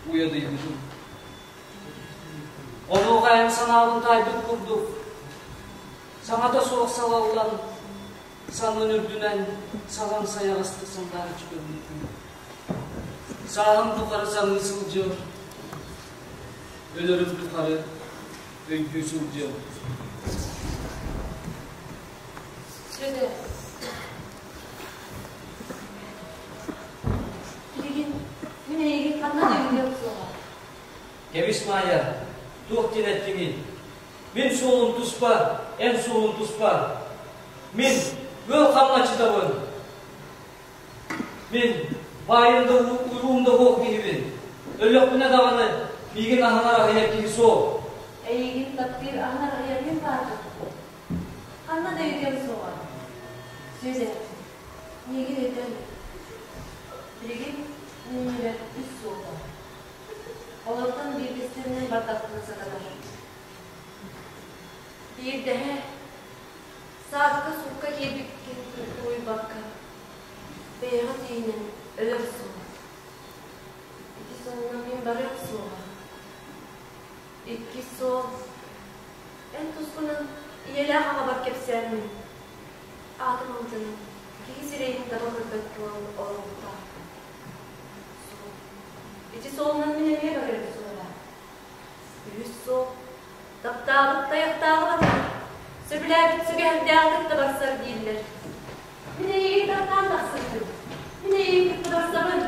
уйадыйбытым. Онуоха эн санаабын таайбыт курдук, саҥата суох салаллан, саннын үрдүнэн салаҥ сайаҕастык сандаарыччы көрбүппүн. Сааһым тухары саныы сылдьыам, өлөрүм тухары өйдүү сылдьыам. Сүөдэр, билигин мин эйигин ханна да үүрүөм суоҕа. Кэбис, Маайа, туох диэн эттиҥий? Мин суолум туспа, эн суолуҥ туспа. Мин ыал хамначчытабын. Мин баайым да уруум да суох киһибин. Өллөхпүнэ даҕаны миигин аһынар аһыйар киһи суох. Эйигин таптыыр аһынар аһыйар мин баарбын. Ханна да өйдүөм суоҕа. Сүөдэр, миигин өйдөөн. Билигин мин иннибэр үс суол баар. Олортон биирдэстэринэн бардахпына сатанар. Биирдэһэ, саакка-сукка киирбиккин уйбакка, бэйэҕэ тиийинэн өлөр суол. Ити сонуна мин барыам суоҕа. Иккис суол, эн тускунан ийэлээх аҕабар кэпсээммин, аатым алдьанан, киһи сирэйин таба көрбөт буолан олоруохтаахпын. Суол. Ити суолунан мин эмиэ барыам суоҕа. Үһүс суол, таптаабыт тайахтааҕы батар, сөбүлээбит сүгэһэрдээҕи кытта барсар дииллэр. Мин эйигин таптаан тахсыбытым. Мин эйигин кытта барсабын.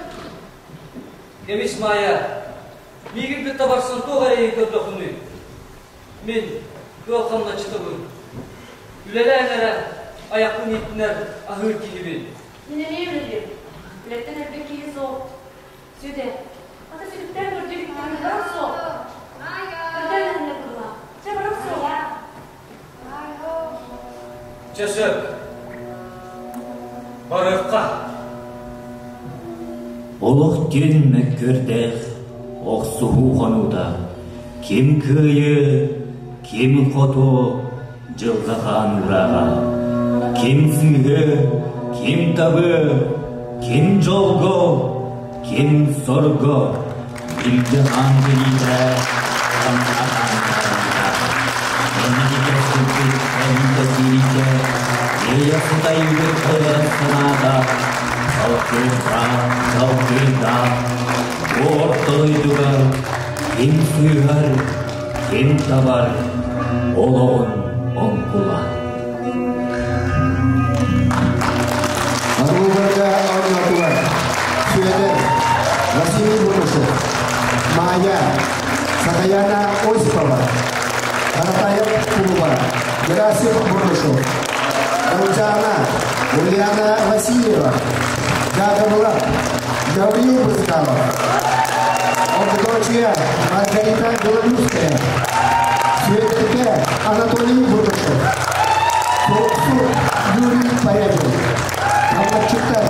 Кэбис, Маайа, миигин кытта барсан туох эрэйин көрдөххүнүй? Мин кыал хамначчытыбын. Үлэлээн эрэ айахпын ииттинэр аһыыр киһибин. Мин эмиэ үлэлиэм. Үлэттэн элбэх киһи суох. Сүдэ, ата сүтүктээн көрдүү иликтэрин баран суох. Көрдөөн эһиннэ быһыылаах. Чэ, баран суох. Чэ, сөп. Барыахха. Олох диэн мөккүөрдээх охсуһуу хонуута. Ким кыайыы, ким хоту, дьылҕа хаан уурааҕа. Ким сыыһы, ким табы, ким дьолго, ким сорго, билгэ хаан билиитэ, санаа хаан таһаарыыта. Эниги кэпсэппит эниитэ киириитэ, Эйэ сытайбыт ылар санаата, Салгыырда, салгыырда, орто дойдуга ким сыыһар, ким табар, олоҕун оҥкула. Оруолларга оонньоотулар Сүөдэр, Василий Бурнашев. Герасим Бурнышев. Ылдьаана, Ульяна Васильева, Дьаакыбыла, Гаврил Брызгалов, Огдочья, Маргарита Белорусская, Сүөдэркэ, Анатолий Бурнышев, Суопсур, Юрий Порядин, Аммаччыттар,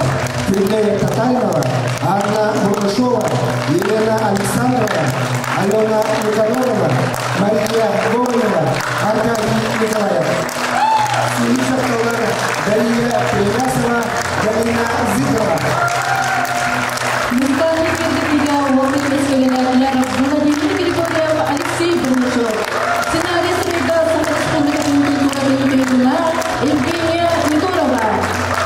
Күннэй Татаринова, Анна Бурнышова, Елена Александрова, Алена Никанорова, Мария Гоголева, Аркадий Николаев. Сири дьахталлар Дария Переясова, Галина Зыкова. Музыкальный киэргэтиигэ уопут бэскэлэнээччилэр Владимир Григорьев, Алексей Бурнышев, сценарий суруйда Саха Республикатын культуратын туйгуна Евгения Егорова,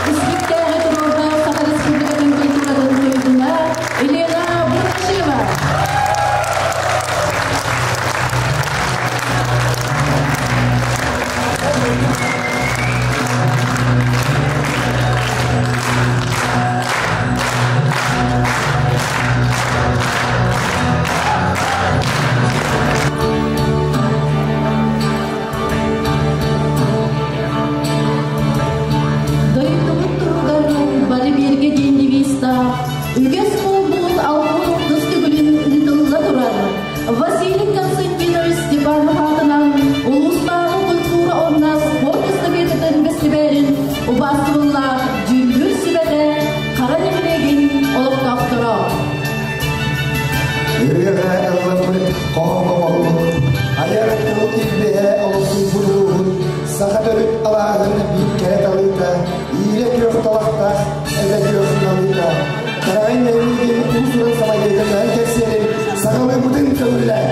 испиктээҕи туруорда Саха Республикатын культуратын туйгуна Елена Бурнашева. Дойдубут туһугар бары бииргэ диэн девизтаах үгэс буолбут алгыс төгүлүн ыытылла турар Василий Константинович Степанов аатынан улуустааҕы культура уонна спорт эстафетатын бэстибээлин убаастабыллаах дьүүллүүр сүбэтэ Хара нэһилиэгин олохтоохторо. Ырыаҕа ылламмыт, хоһооҥҥо оҥоһуллубут, айар тыл илбиһэ олохсуйбут улууһун саха төрүт алааһын биир кэрэ талыыта, иирэ күөх талахтаах, эбэ күөх налыыта, Тараҕай нэһилиэгин уус-уран салайыытын кэпсиэрин саҕалыыбытын көҥүллээ.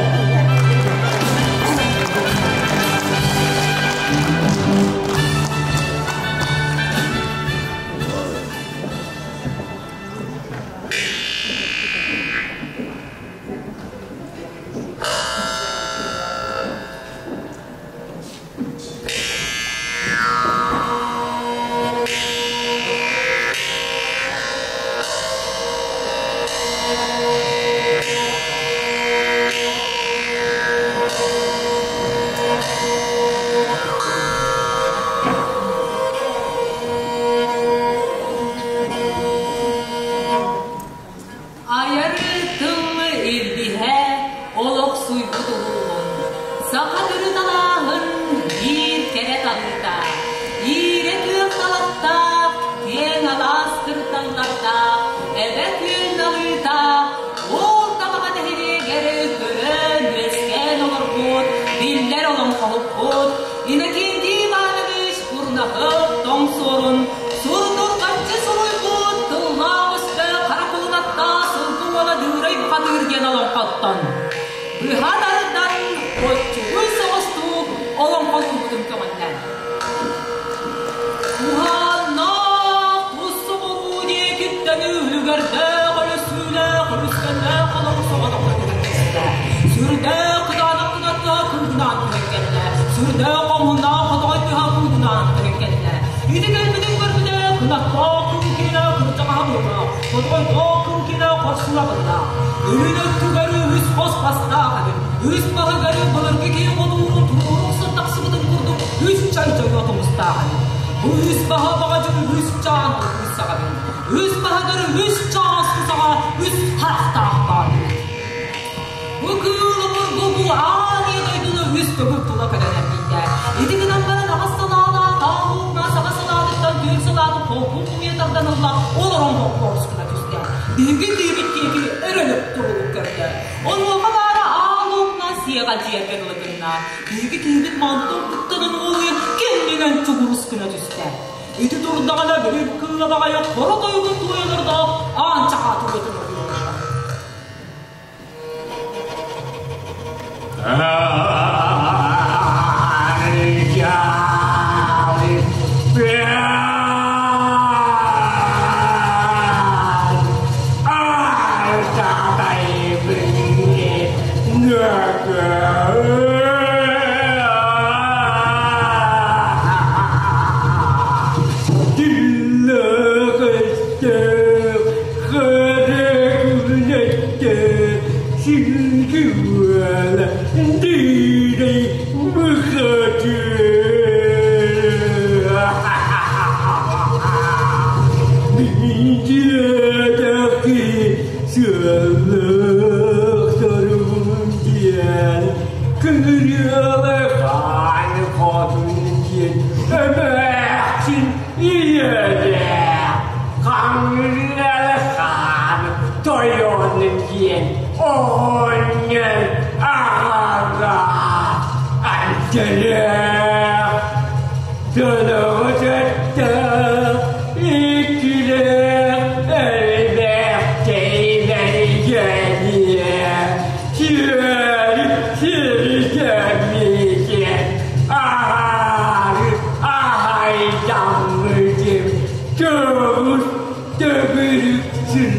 Айар тыл илбиһэ олохсуйбут улууһун, саха төрүт алааһын биир кэрэ талыыта, иирэ күөх талахтаах, киэҥ алаас кырдаллардаах, эбэ күн алыыта, уол табаҕа нэһилиэгэр төрөөн үөскээн олорбут, биллэр олоҥхоһуппут Иннокентий Иванович Курнахов тоҥ суорун Сурдурҕаччы суруйбут тыллаах өстөөх хара кулунаттаах сылгы уола Дыырай бухатыыр диэн олоҥхоттон быһа тардан оччугуй соҕустуу олоҥхолуурбутун көҕүллээн. Уһааннаах тус соҕуруу диэкиттэн үлүгэрдээх өлөсүүлээх өрүскэннээх олору соҕотох түстэ. Сүрдээх кытаанах кынатта кыытынаан түһэн кэллэ. Сүрдээх хомуннаах хотоҕой тыһа кыытынаан түһэн кэллэ. Ити кэлбитин көрбүтэ кынаттаах кыыл кырдьаҕаһа буолла. Хотоҕойдоох кыыл хорсуна буолла. Үрүн өттүгэр үс хос бастаах эбит. Үс баһыгар былыргы киһи хотуурун туруоруксан тахсыбытын курдук үс чай чойо тумустаах эбит. Бу үс баһа баҕадьын үс чаан үс саҕа эбит. Үс баһыгар үс чаас саҕа үс харахтаах баар эбит. Бу кыыл обургу бу аан ийэ дойдуну үс төгүл тула көтөн эргийдэ. Ити гынан баран аҕыс салаалаах таалуукна саха салаатыттан түөрт салаатын холкун хомуйа тардан ылла, олорон боппуорус гына түстэ. Биһиги киһибит диэки өрөлөп турулук көрдө. Онуоха баара аалуукна сиэҕэ дьиэргэ дылы гынна. Биһиги киһибит мантан куттанан уолуйа кэннинэн чугурус гына түстэ. Ити турдаҕына били кыыла баҕайы хоро тойугун туойалардаах аан чахааты уотун ойуулла. Хаан Тойон диэн оҕонньор аҕала антелех Төлөҕөтөттө иккилээх элбэх тэймэригэние Киэр сирдэммитин аһаары аһайдаммытым Көҕүс төгүрүксүн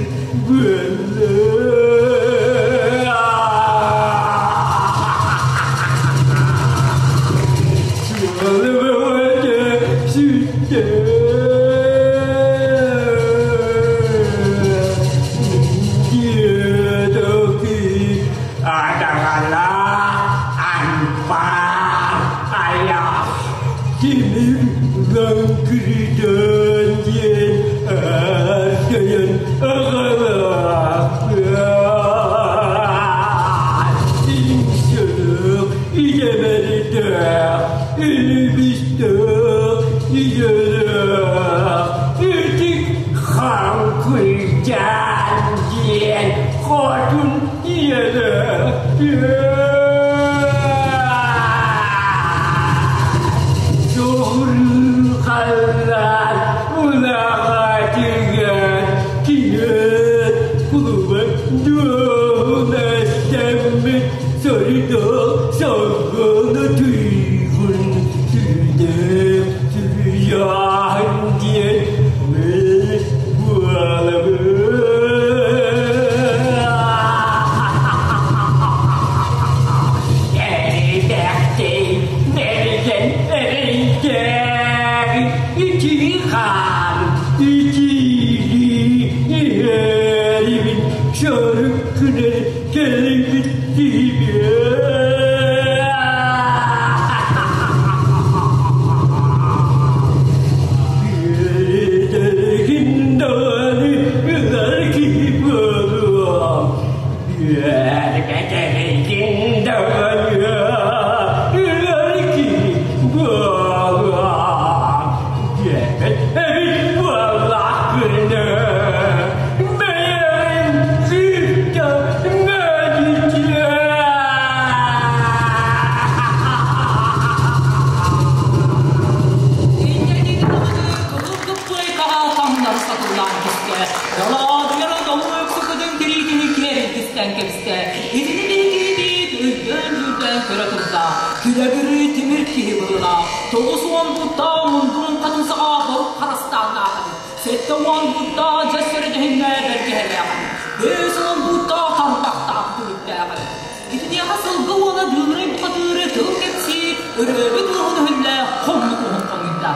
Тимир лаҥкырытан диэн ааттайан аҕалаахтаах иҥсэлээх идэмэрдээх илбистээх идэлээх итик хаҥкыйдаан диэн хотун ийэлээх Халлаан улаҕатыгар киһи кулуба дуоһунастаммыт сорудох соргону туйгун сүрдээх сүрүйаһын диэн мин буолабын. Эрэйдээхтэй мэргэн эрэйдээх итии хаан итиини иһэрибин сорук күнэр кэлбит Үөрэтэргин даҕаны ылар киһи буолуом. Үөрэтэргин даҕаны ылар киһи буолуом. Диэбит эбит буоллахпына, бэйэм кытта мэлдьи. Инньэ кылыр-кыппыайкаҕа таҥнары сатыллаан түстэ. Далаадыйара долу өксөкөтүн тириитини киэр илгистэн кэбистэ. Итини биһиги өйдөөн-дьүүлдээн көрө турда. Күлэгирий тимир киһи быһыылаах. 90 буттаа мундун хатын саҕа борук харастааннаах эбит. 70 буттаа дьэс өрөдөһүҥҥэ бэргэһэлээх эбит. 50 буттаа тарбахтаах түмүктээх эбит. Итиниэхэ сылгы уола Дыымырай бухатыыры тыл кэпсии, ырыабыт уоһун өһүллэ хоммут уһун хомуйда.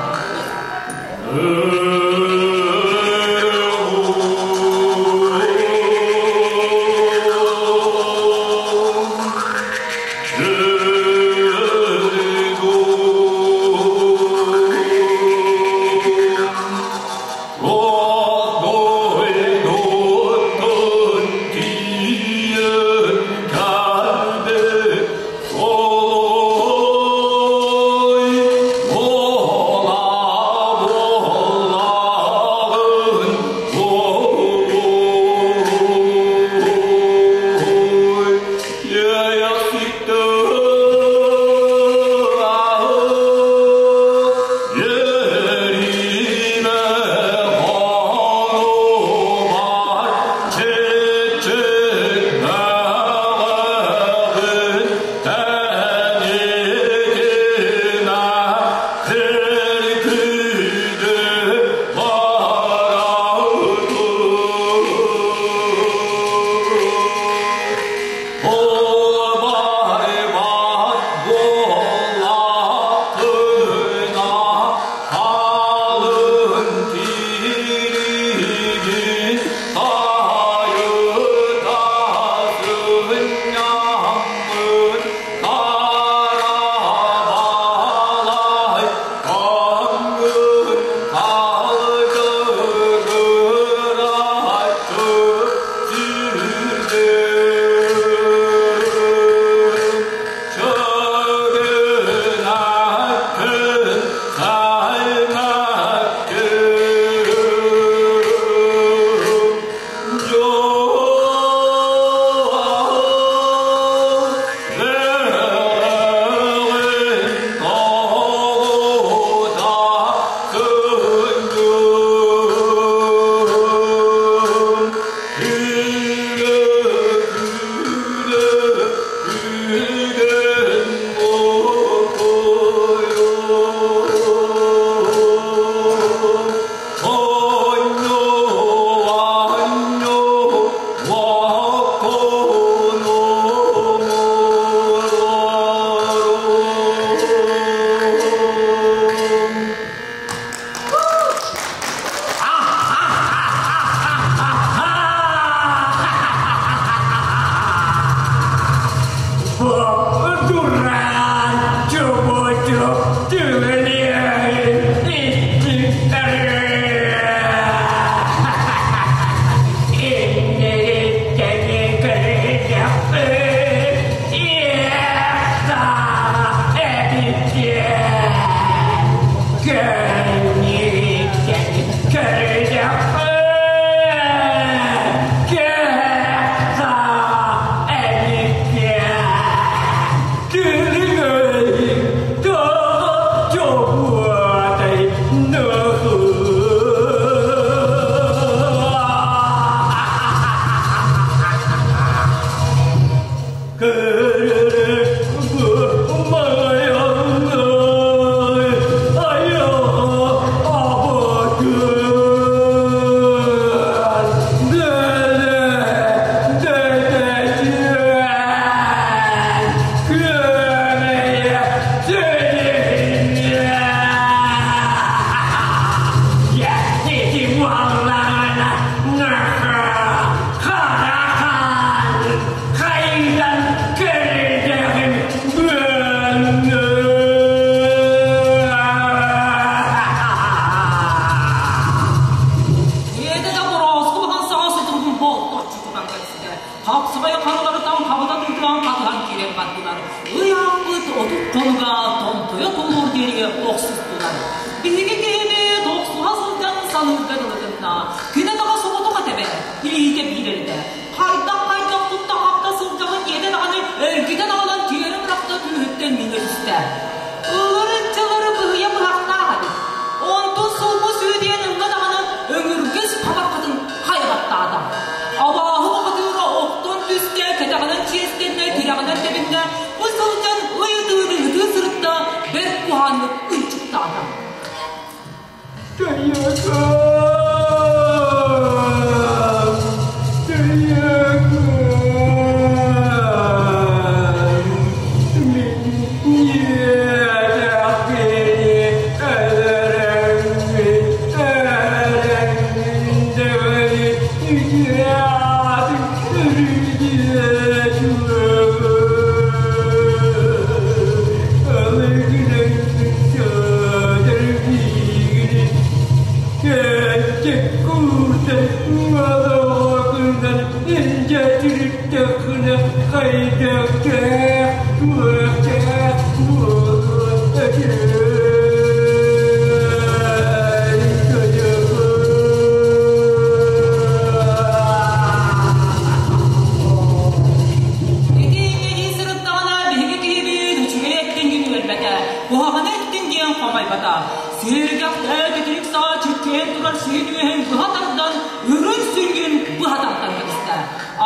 Ити инньэ сырыттаҕына биһиги киһибит үчүгэй эттин диэн үөрбэтэ, куһаҕаны эттин диэн хомойбото. Сэргэхтэ титирик саа чиккээн турар сиһин үөһүн быһа тардан, үрүҥ сүнньүн быһа тардан кэбистэ.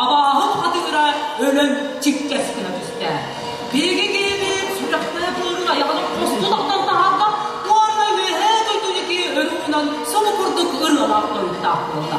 Абааһын хатыыра өлөн чиккэс гына түстэ. Биһиги киһибит сүрэхтээх ыарыы айаҕын хосту тахтан таһаарда уонна үөһээ дойду диэки өрүүнэн субу курдук ырыалаах тойуктаах буолла.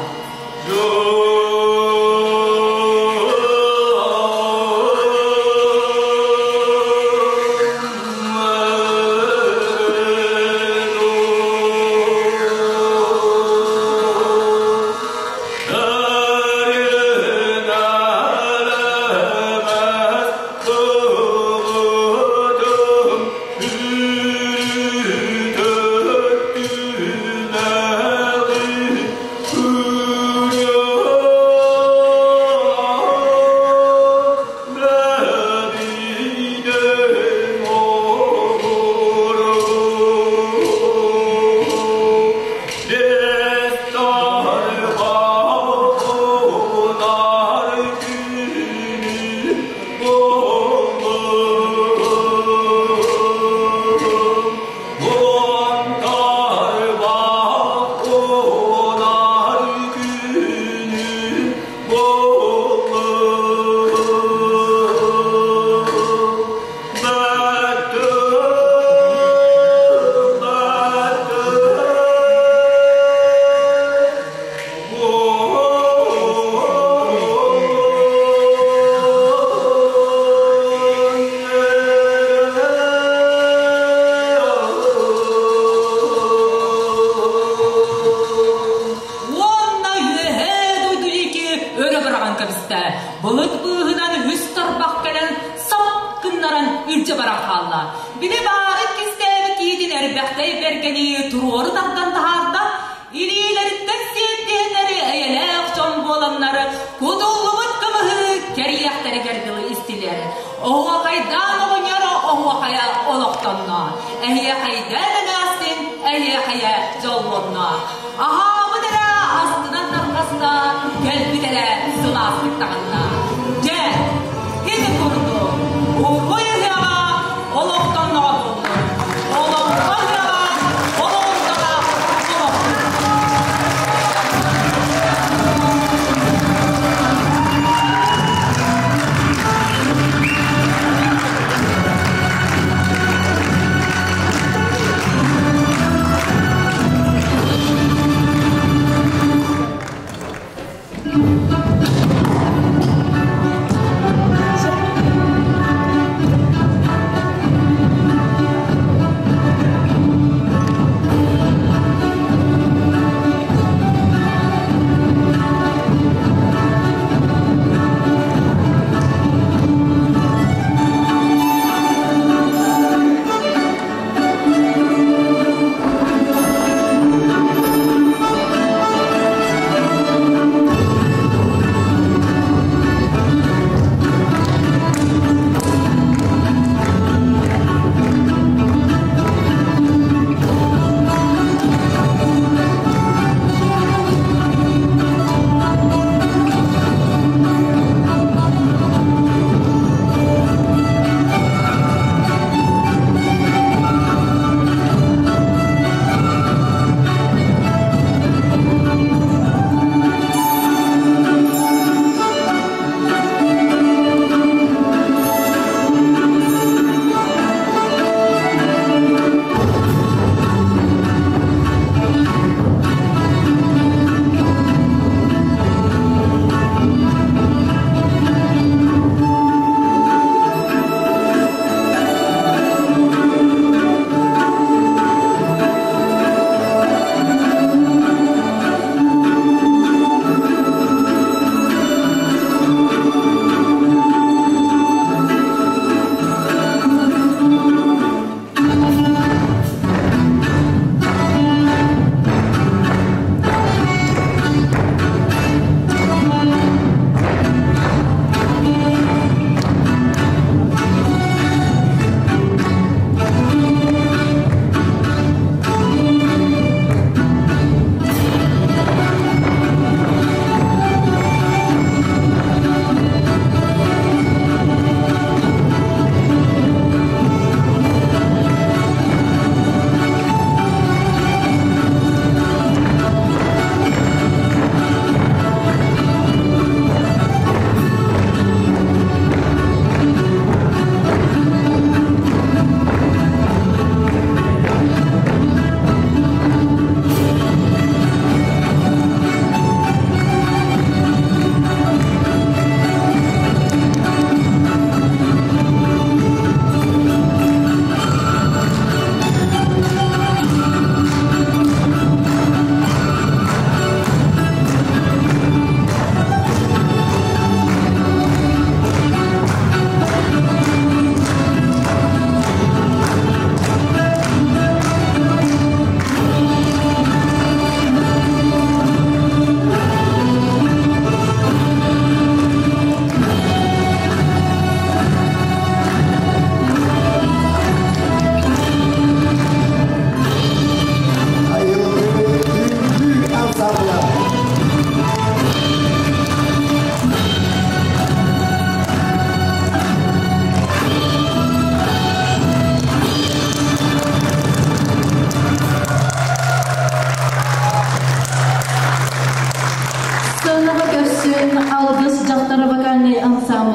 Уонна үөһээ дойду диэки өрө быраҕан кэбистэ. Былыт быыһынан үс тарбах кэлэн сап гыннаран илдьэ баран хаалла. Били баарын кистээбит киһитин эрбэхтэй бэргэни туруору тардан таһаарда. Илиилэриттэн сиэттиһэннэри эйэлээх дьон буоланнар кутуллубут кымыһы кэриэхтэригэр дылы истилэр. Оһуохайдаан оҕонньор оһуохайа олохтонно. Эһиэхэйдээн эмээхсин эһиэхэйэ дьоллонно. Аһаабыт эрэ астынан тарҕаста, кэлбит эрэ сылаастык таҕынна. Дьэ, ити курдук, уруй ыһыаҕа олохтонноҕо буоллун. Олоҥхо ыһыаҕа олоҕундаҕа олохтун.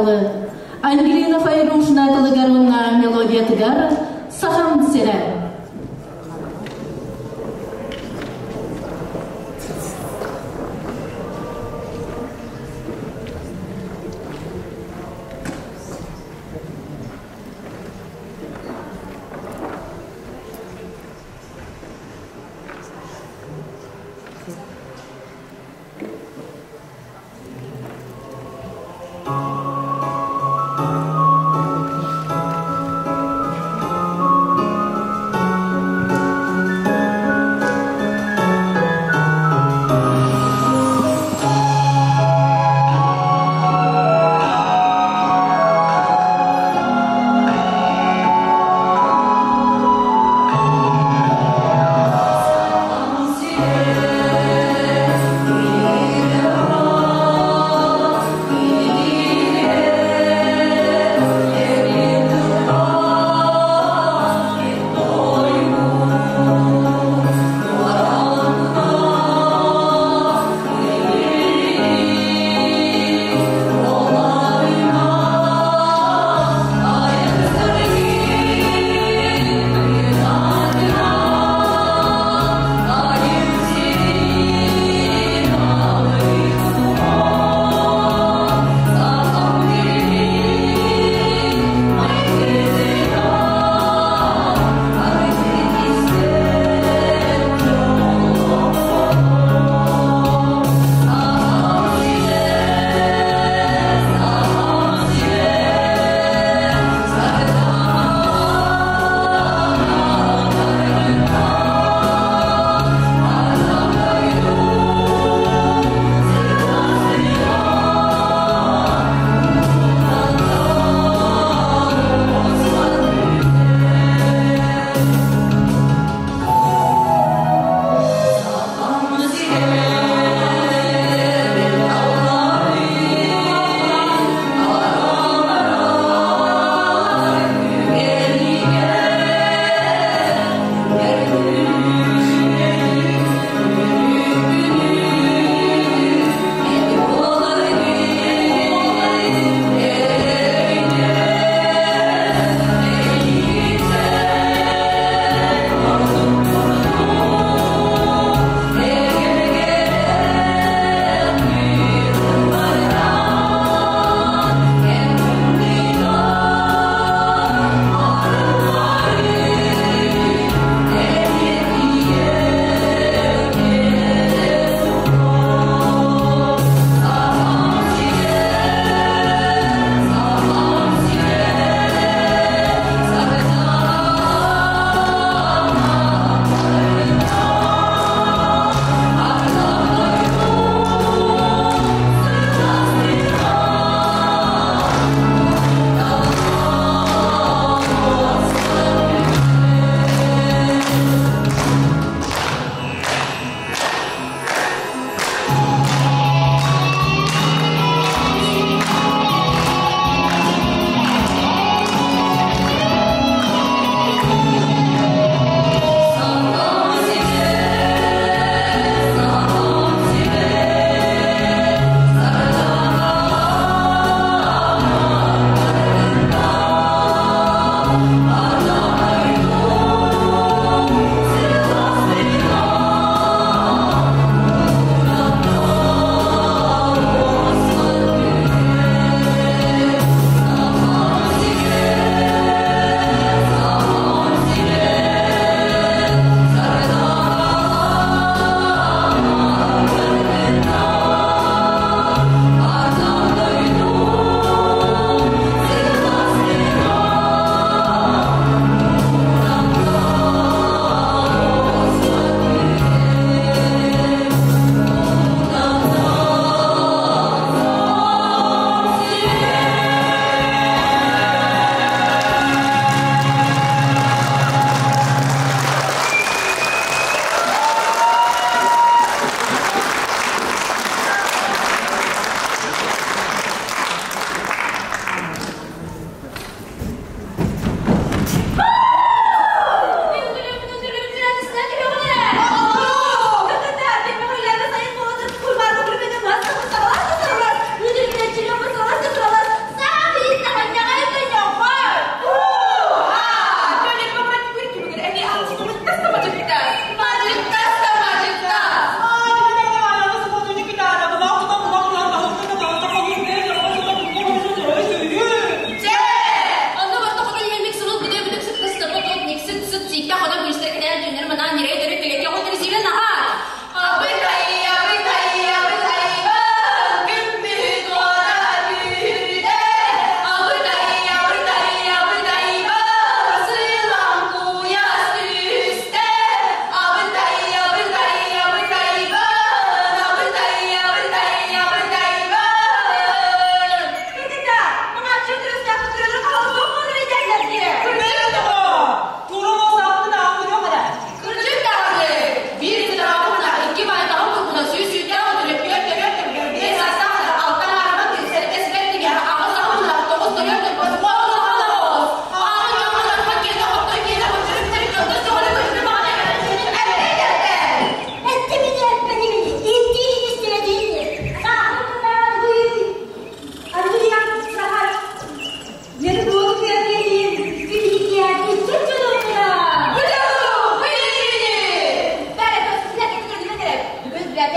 дылы. Ангелина Файрушина тылыгар уонна мелодиятыгар Сахам сирэ.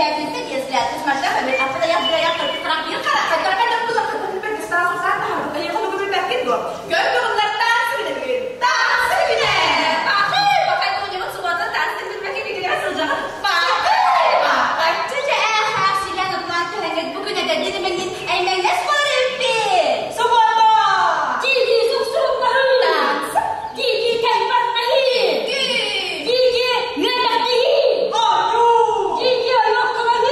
Пятница, если ты смотрела, а потом я я только трапил, Хайдах хайдах була билбэт стасу саат таһаарбыт. Эйиэхэ тугу билбэккин дуо? Көр көҕүллэр таансы билэ бүгүн. Таансы билэ! Бахы, бахай тоҕуньабыт субуота таансы билбэккэ кигилэҕэ сылдьаҕын. Бахы! Бахай! Чэ-чэ, ээ, силэн отлаан түһэҥҥит бу күн эдэрдин имэҥҥин эймэҥнэс буолар эбиппит. Субуота! Дии-дии суксуруҥнаһыы! Таансы! Дии-дии кэлбэхтэһии! Күү! Дии-дии үөтэхтэһии! Оонньуу! Дии-дии ойуоккалаһыы!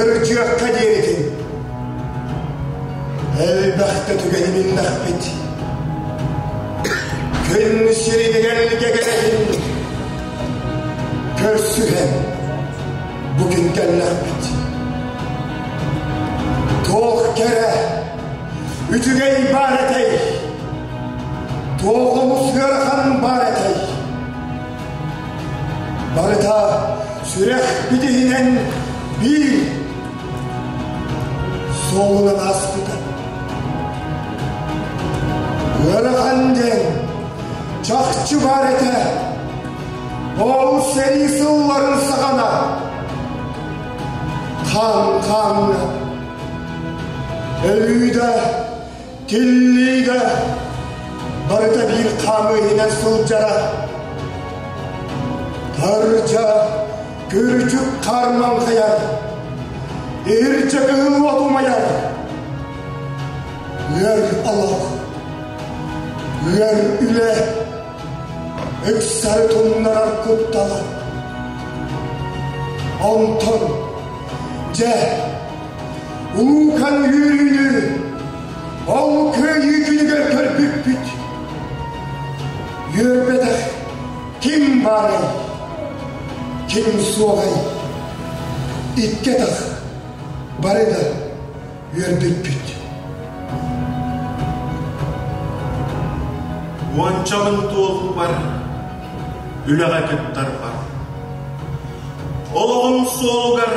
Кырдьыахха диэритин элбэхтэ түгэни биллэхпит. Күн сиригэр кэкэрэтин көрсүһэн бу күн кэллэхпит. Туох кэрэ, үчүгэй баар этэй, туох олус ыарахан баар этэй. Барыта сүрэх битиһинэн биир суолунан ааспыта. Ыарахан диэн чахчы баар этэ. Ол сэрии сылларын саҕана хаан-хааҥҥа өлүү да, тиллии да барыта биир хаамыы иһинэн сылдьара. Тарча күрдьүк хаар маҥхайар, иһирдьэ кыһыл уот умайар. Ыар олох, ыар үлэ, ыксары тумнарар куттала. Онтон, дьэ, улуукан үөрүүнү ол кыайыы күнүгэр көрбүппүт. Үөрбэтэх ким баарай, ким суоҕай, икки атах бары да үөрбүппүт. Уончабын туолбар, үлэҕэ кыттарбар. Олоҕум суолугар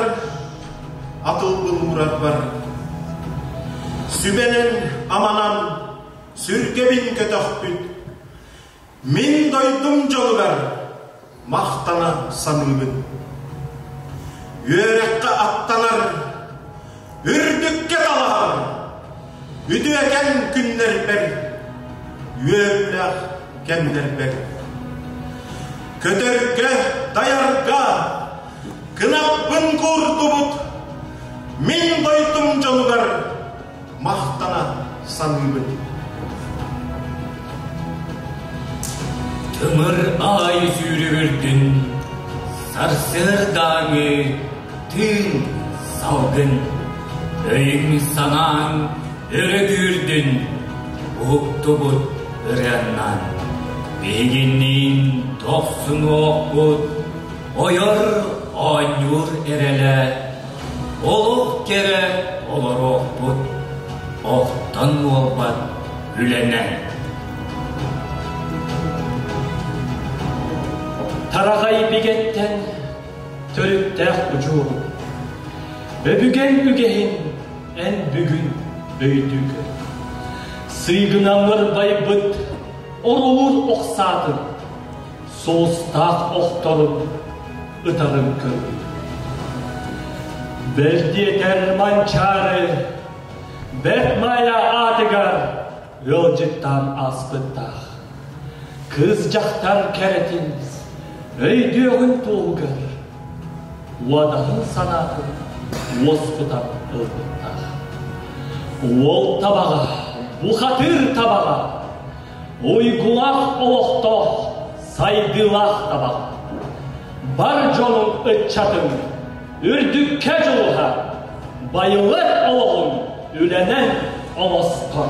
атылбын уурарбар. Сүбэнэн, аманан сүргэбин көтөхпүт. Мин дойдум дьолугар махтана саныыбын. Үөрэххэ аттанар, үрдүккэ талаһар, үтүөкэн күннэрбэр, үөрүүлээх кэмнэрбэр. Көтөргө, дайарга, кынаппын куурдубут, мин дойдум дьонугар махтана саныыбын. Тымыр аайы сүүрүгүрдүн, сарсыардааҥы тыын салгын, өйүҥ-санааҥ өрө күүрдүн, уһуктубут ырыаннан. Биһигинниин дохсунуохпут, ойор оонньуур эрэлэ, олох кэрэ олоруохпут, охтон уолбат үлэнэн. Тараҕай бигэттэн төрүттээх удьуору, өбүгэн үгэһин эн бүгүн өйдүү көр. Сыыгынаммыр байбыт орулуур ох саатын, суостаах охторун ытарын көрбүт. Бэрдиэтэр Манчаары Бэрт Маайа аатыгар ыалдьыттаан ааспыттаах. Кыыс дьахтар кэрэтин өйдүөҕүн туоһугар уодаһын санаатын уоскутан ылбыттаах. Уол табаҕа, бухатыыр табаҕа, уйгулаах олохтоох, сайдыылаах табаҕа. Бар дьонун ыччатын үрдүккэ дьулуһар, байылыат олоҕун үлэнэн оҥостор.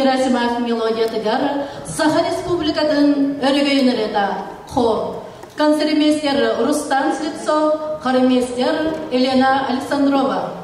Герасимов мелодиятыгар Саха Республикатын өрөгөйүн ырыата хор. Концертмейстер Рустам Слепцов, хормейстер Елена Александрова.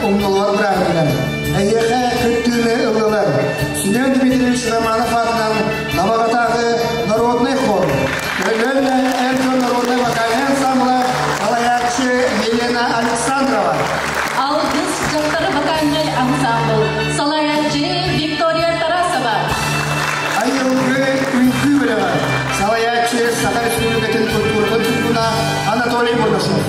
умнуллар бырааһынньыгар эһиэхэ кыттыыны ыллылар Семен Дмитриевич Романов аатынан Намаҕатааҕы народнай хор, Өлөөн эр дьон народнай вокальнай ансамбла салайааччы Елена Александрова. Алгыс дьахтар вокальнай ансамбл салайааччы Виктория Тарасова. Айылгы үҥкүү бөлөҕө салайааччы Саха Республикатын культуратын туйгуна Анатолий Бурнашов.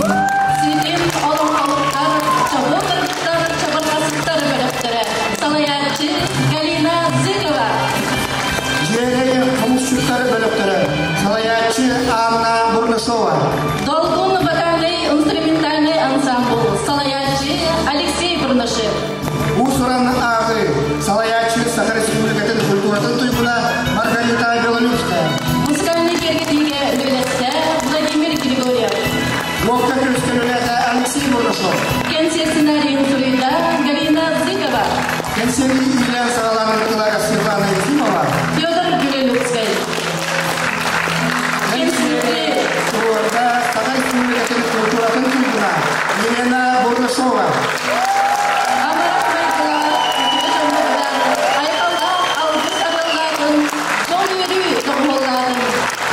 Ситим олоҥхолуктар, чобуо кыргыттар, чабырҕасыттар бөлөхтөрө салайааччы Галина Зыкова. Дьиэрэй хомусчуттар бөлөхтөрө салайааччы Анна Бурнашова. Долгун вокальный инструментальный ансамбл салайааччы Алексей Бурнашев. Уус-уран ааҕыы салайааччы Саха Республикатын культуратын туйгуна Маргарита Белолюбская. Музыкальный киэргэтиигэ үлэлэстэ Владимир Григорьев. Луокка күрүскөлүлээтэ Алексей Бурнашов. Кэнсиэр сценарийын суруйда Галина Зыкова. Кэнсиэри иилээн саҕалаан ыыттылар Светлана Ефимова. Федор Белолюбскай. Кэнсиэри туруорда Саха Республикатын культуратын туйгуна Елена Бурнашова. Амарах майгылаах, үтүө дьоммутугар айхаллаах алгыс арыаллаатын, дьол үөрүү доҕуһуоллаатын,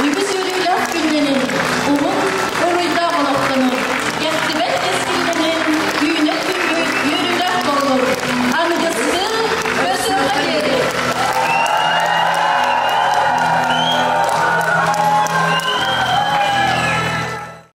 үгүс үөрүүлээх күннэнин.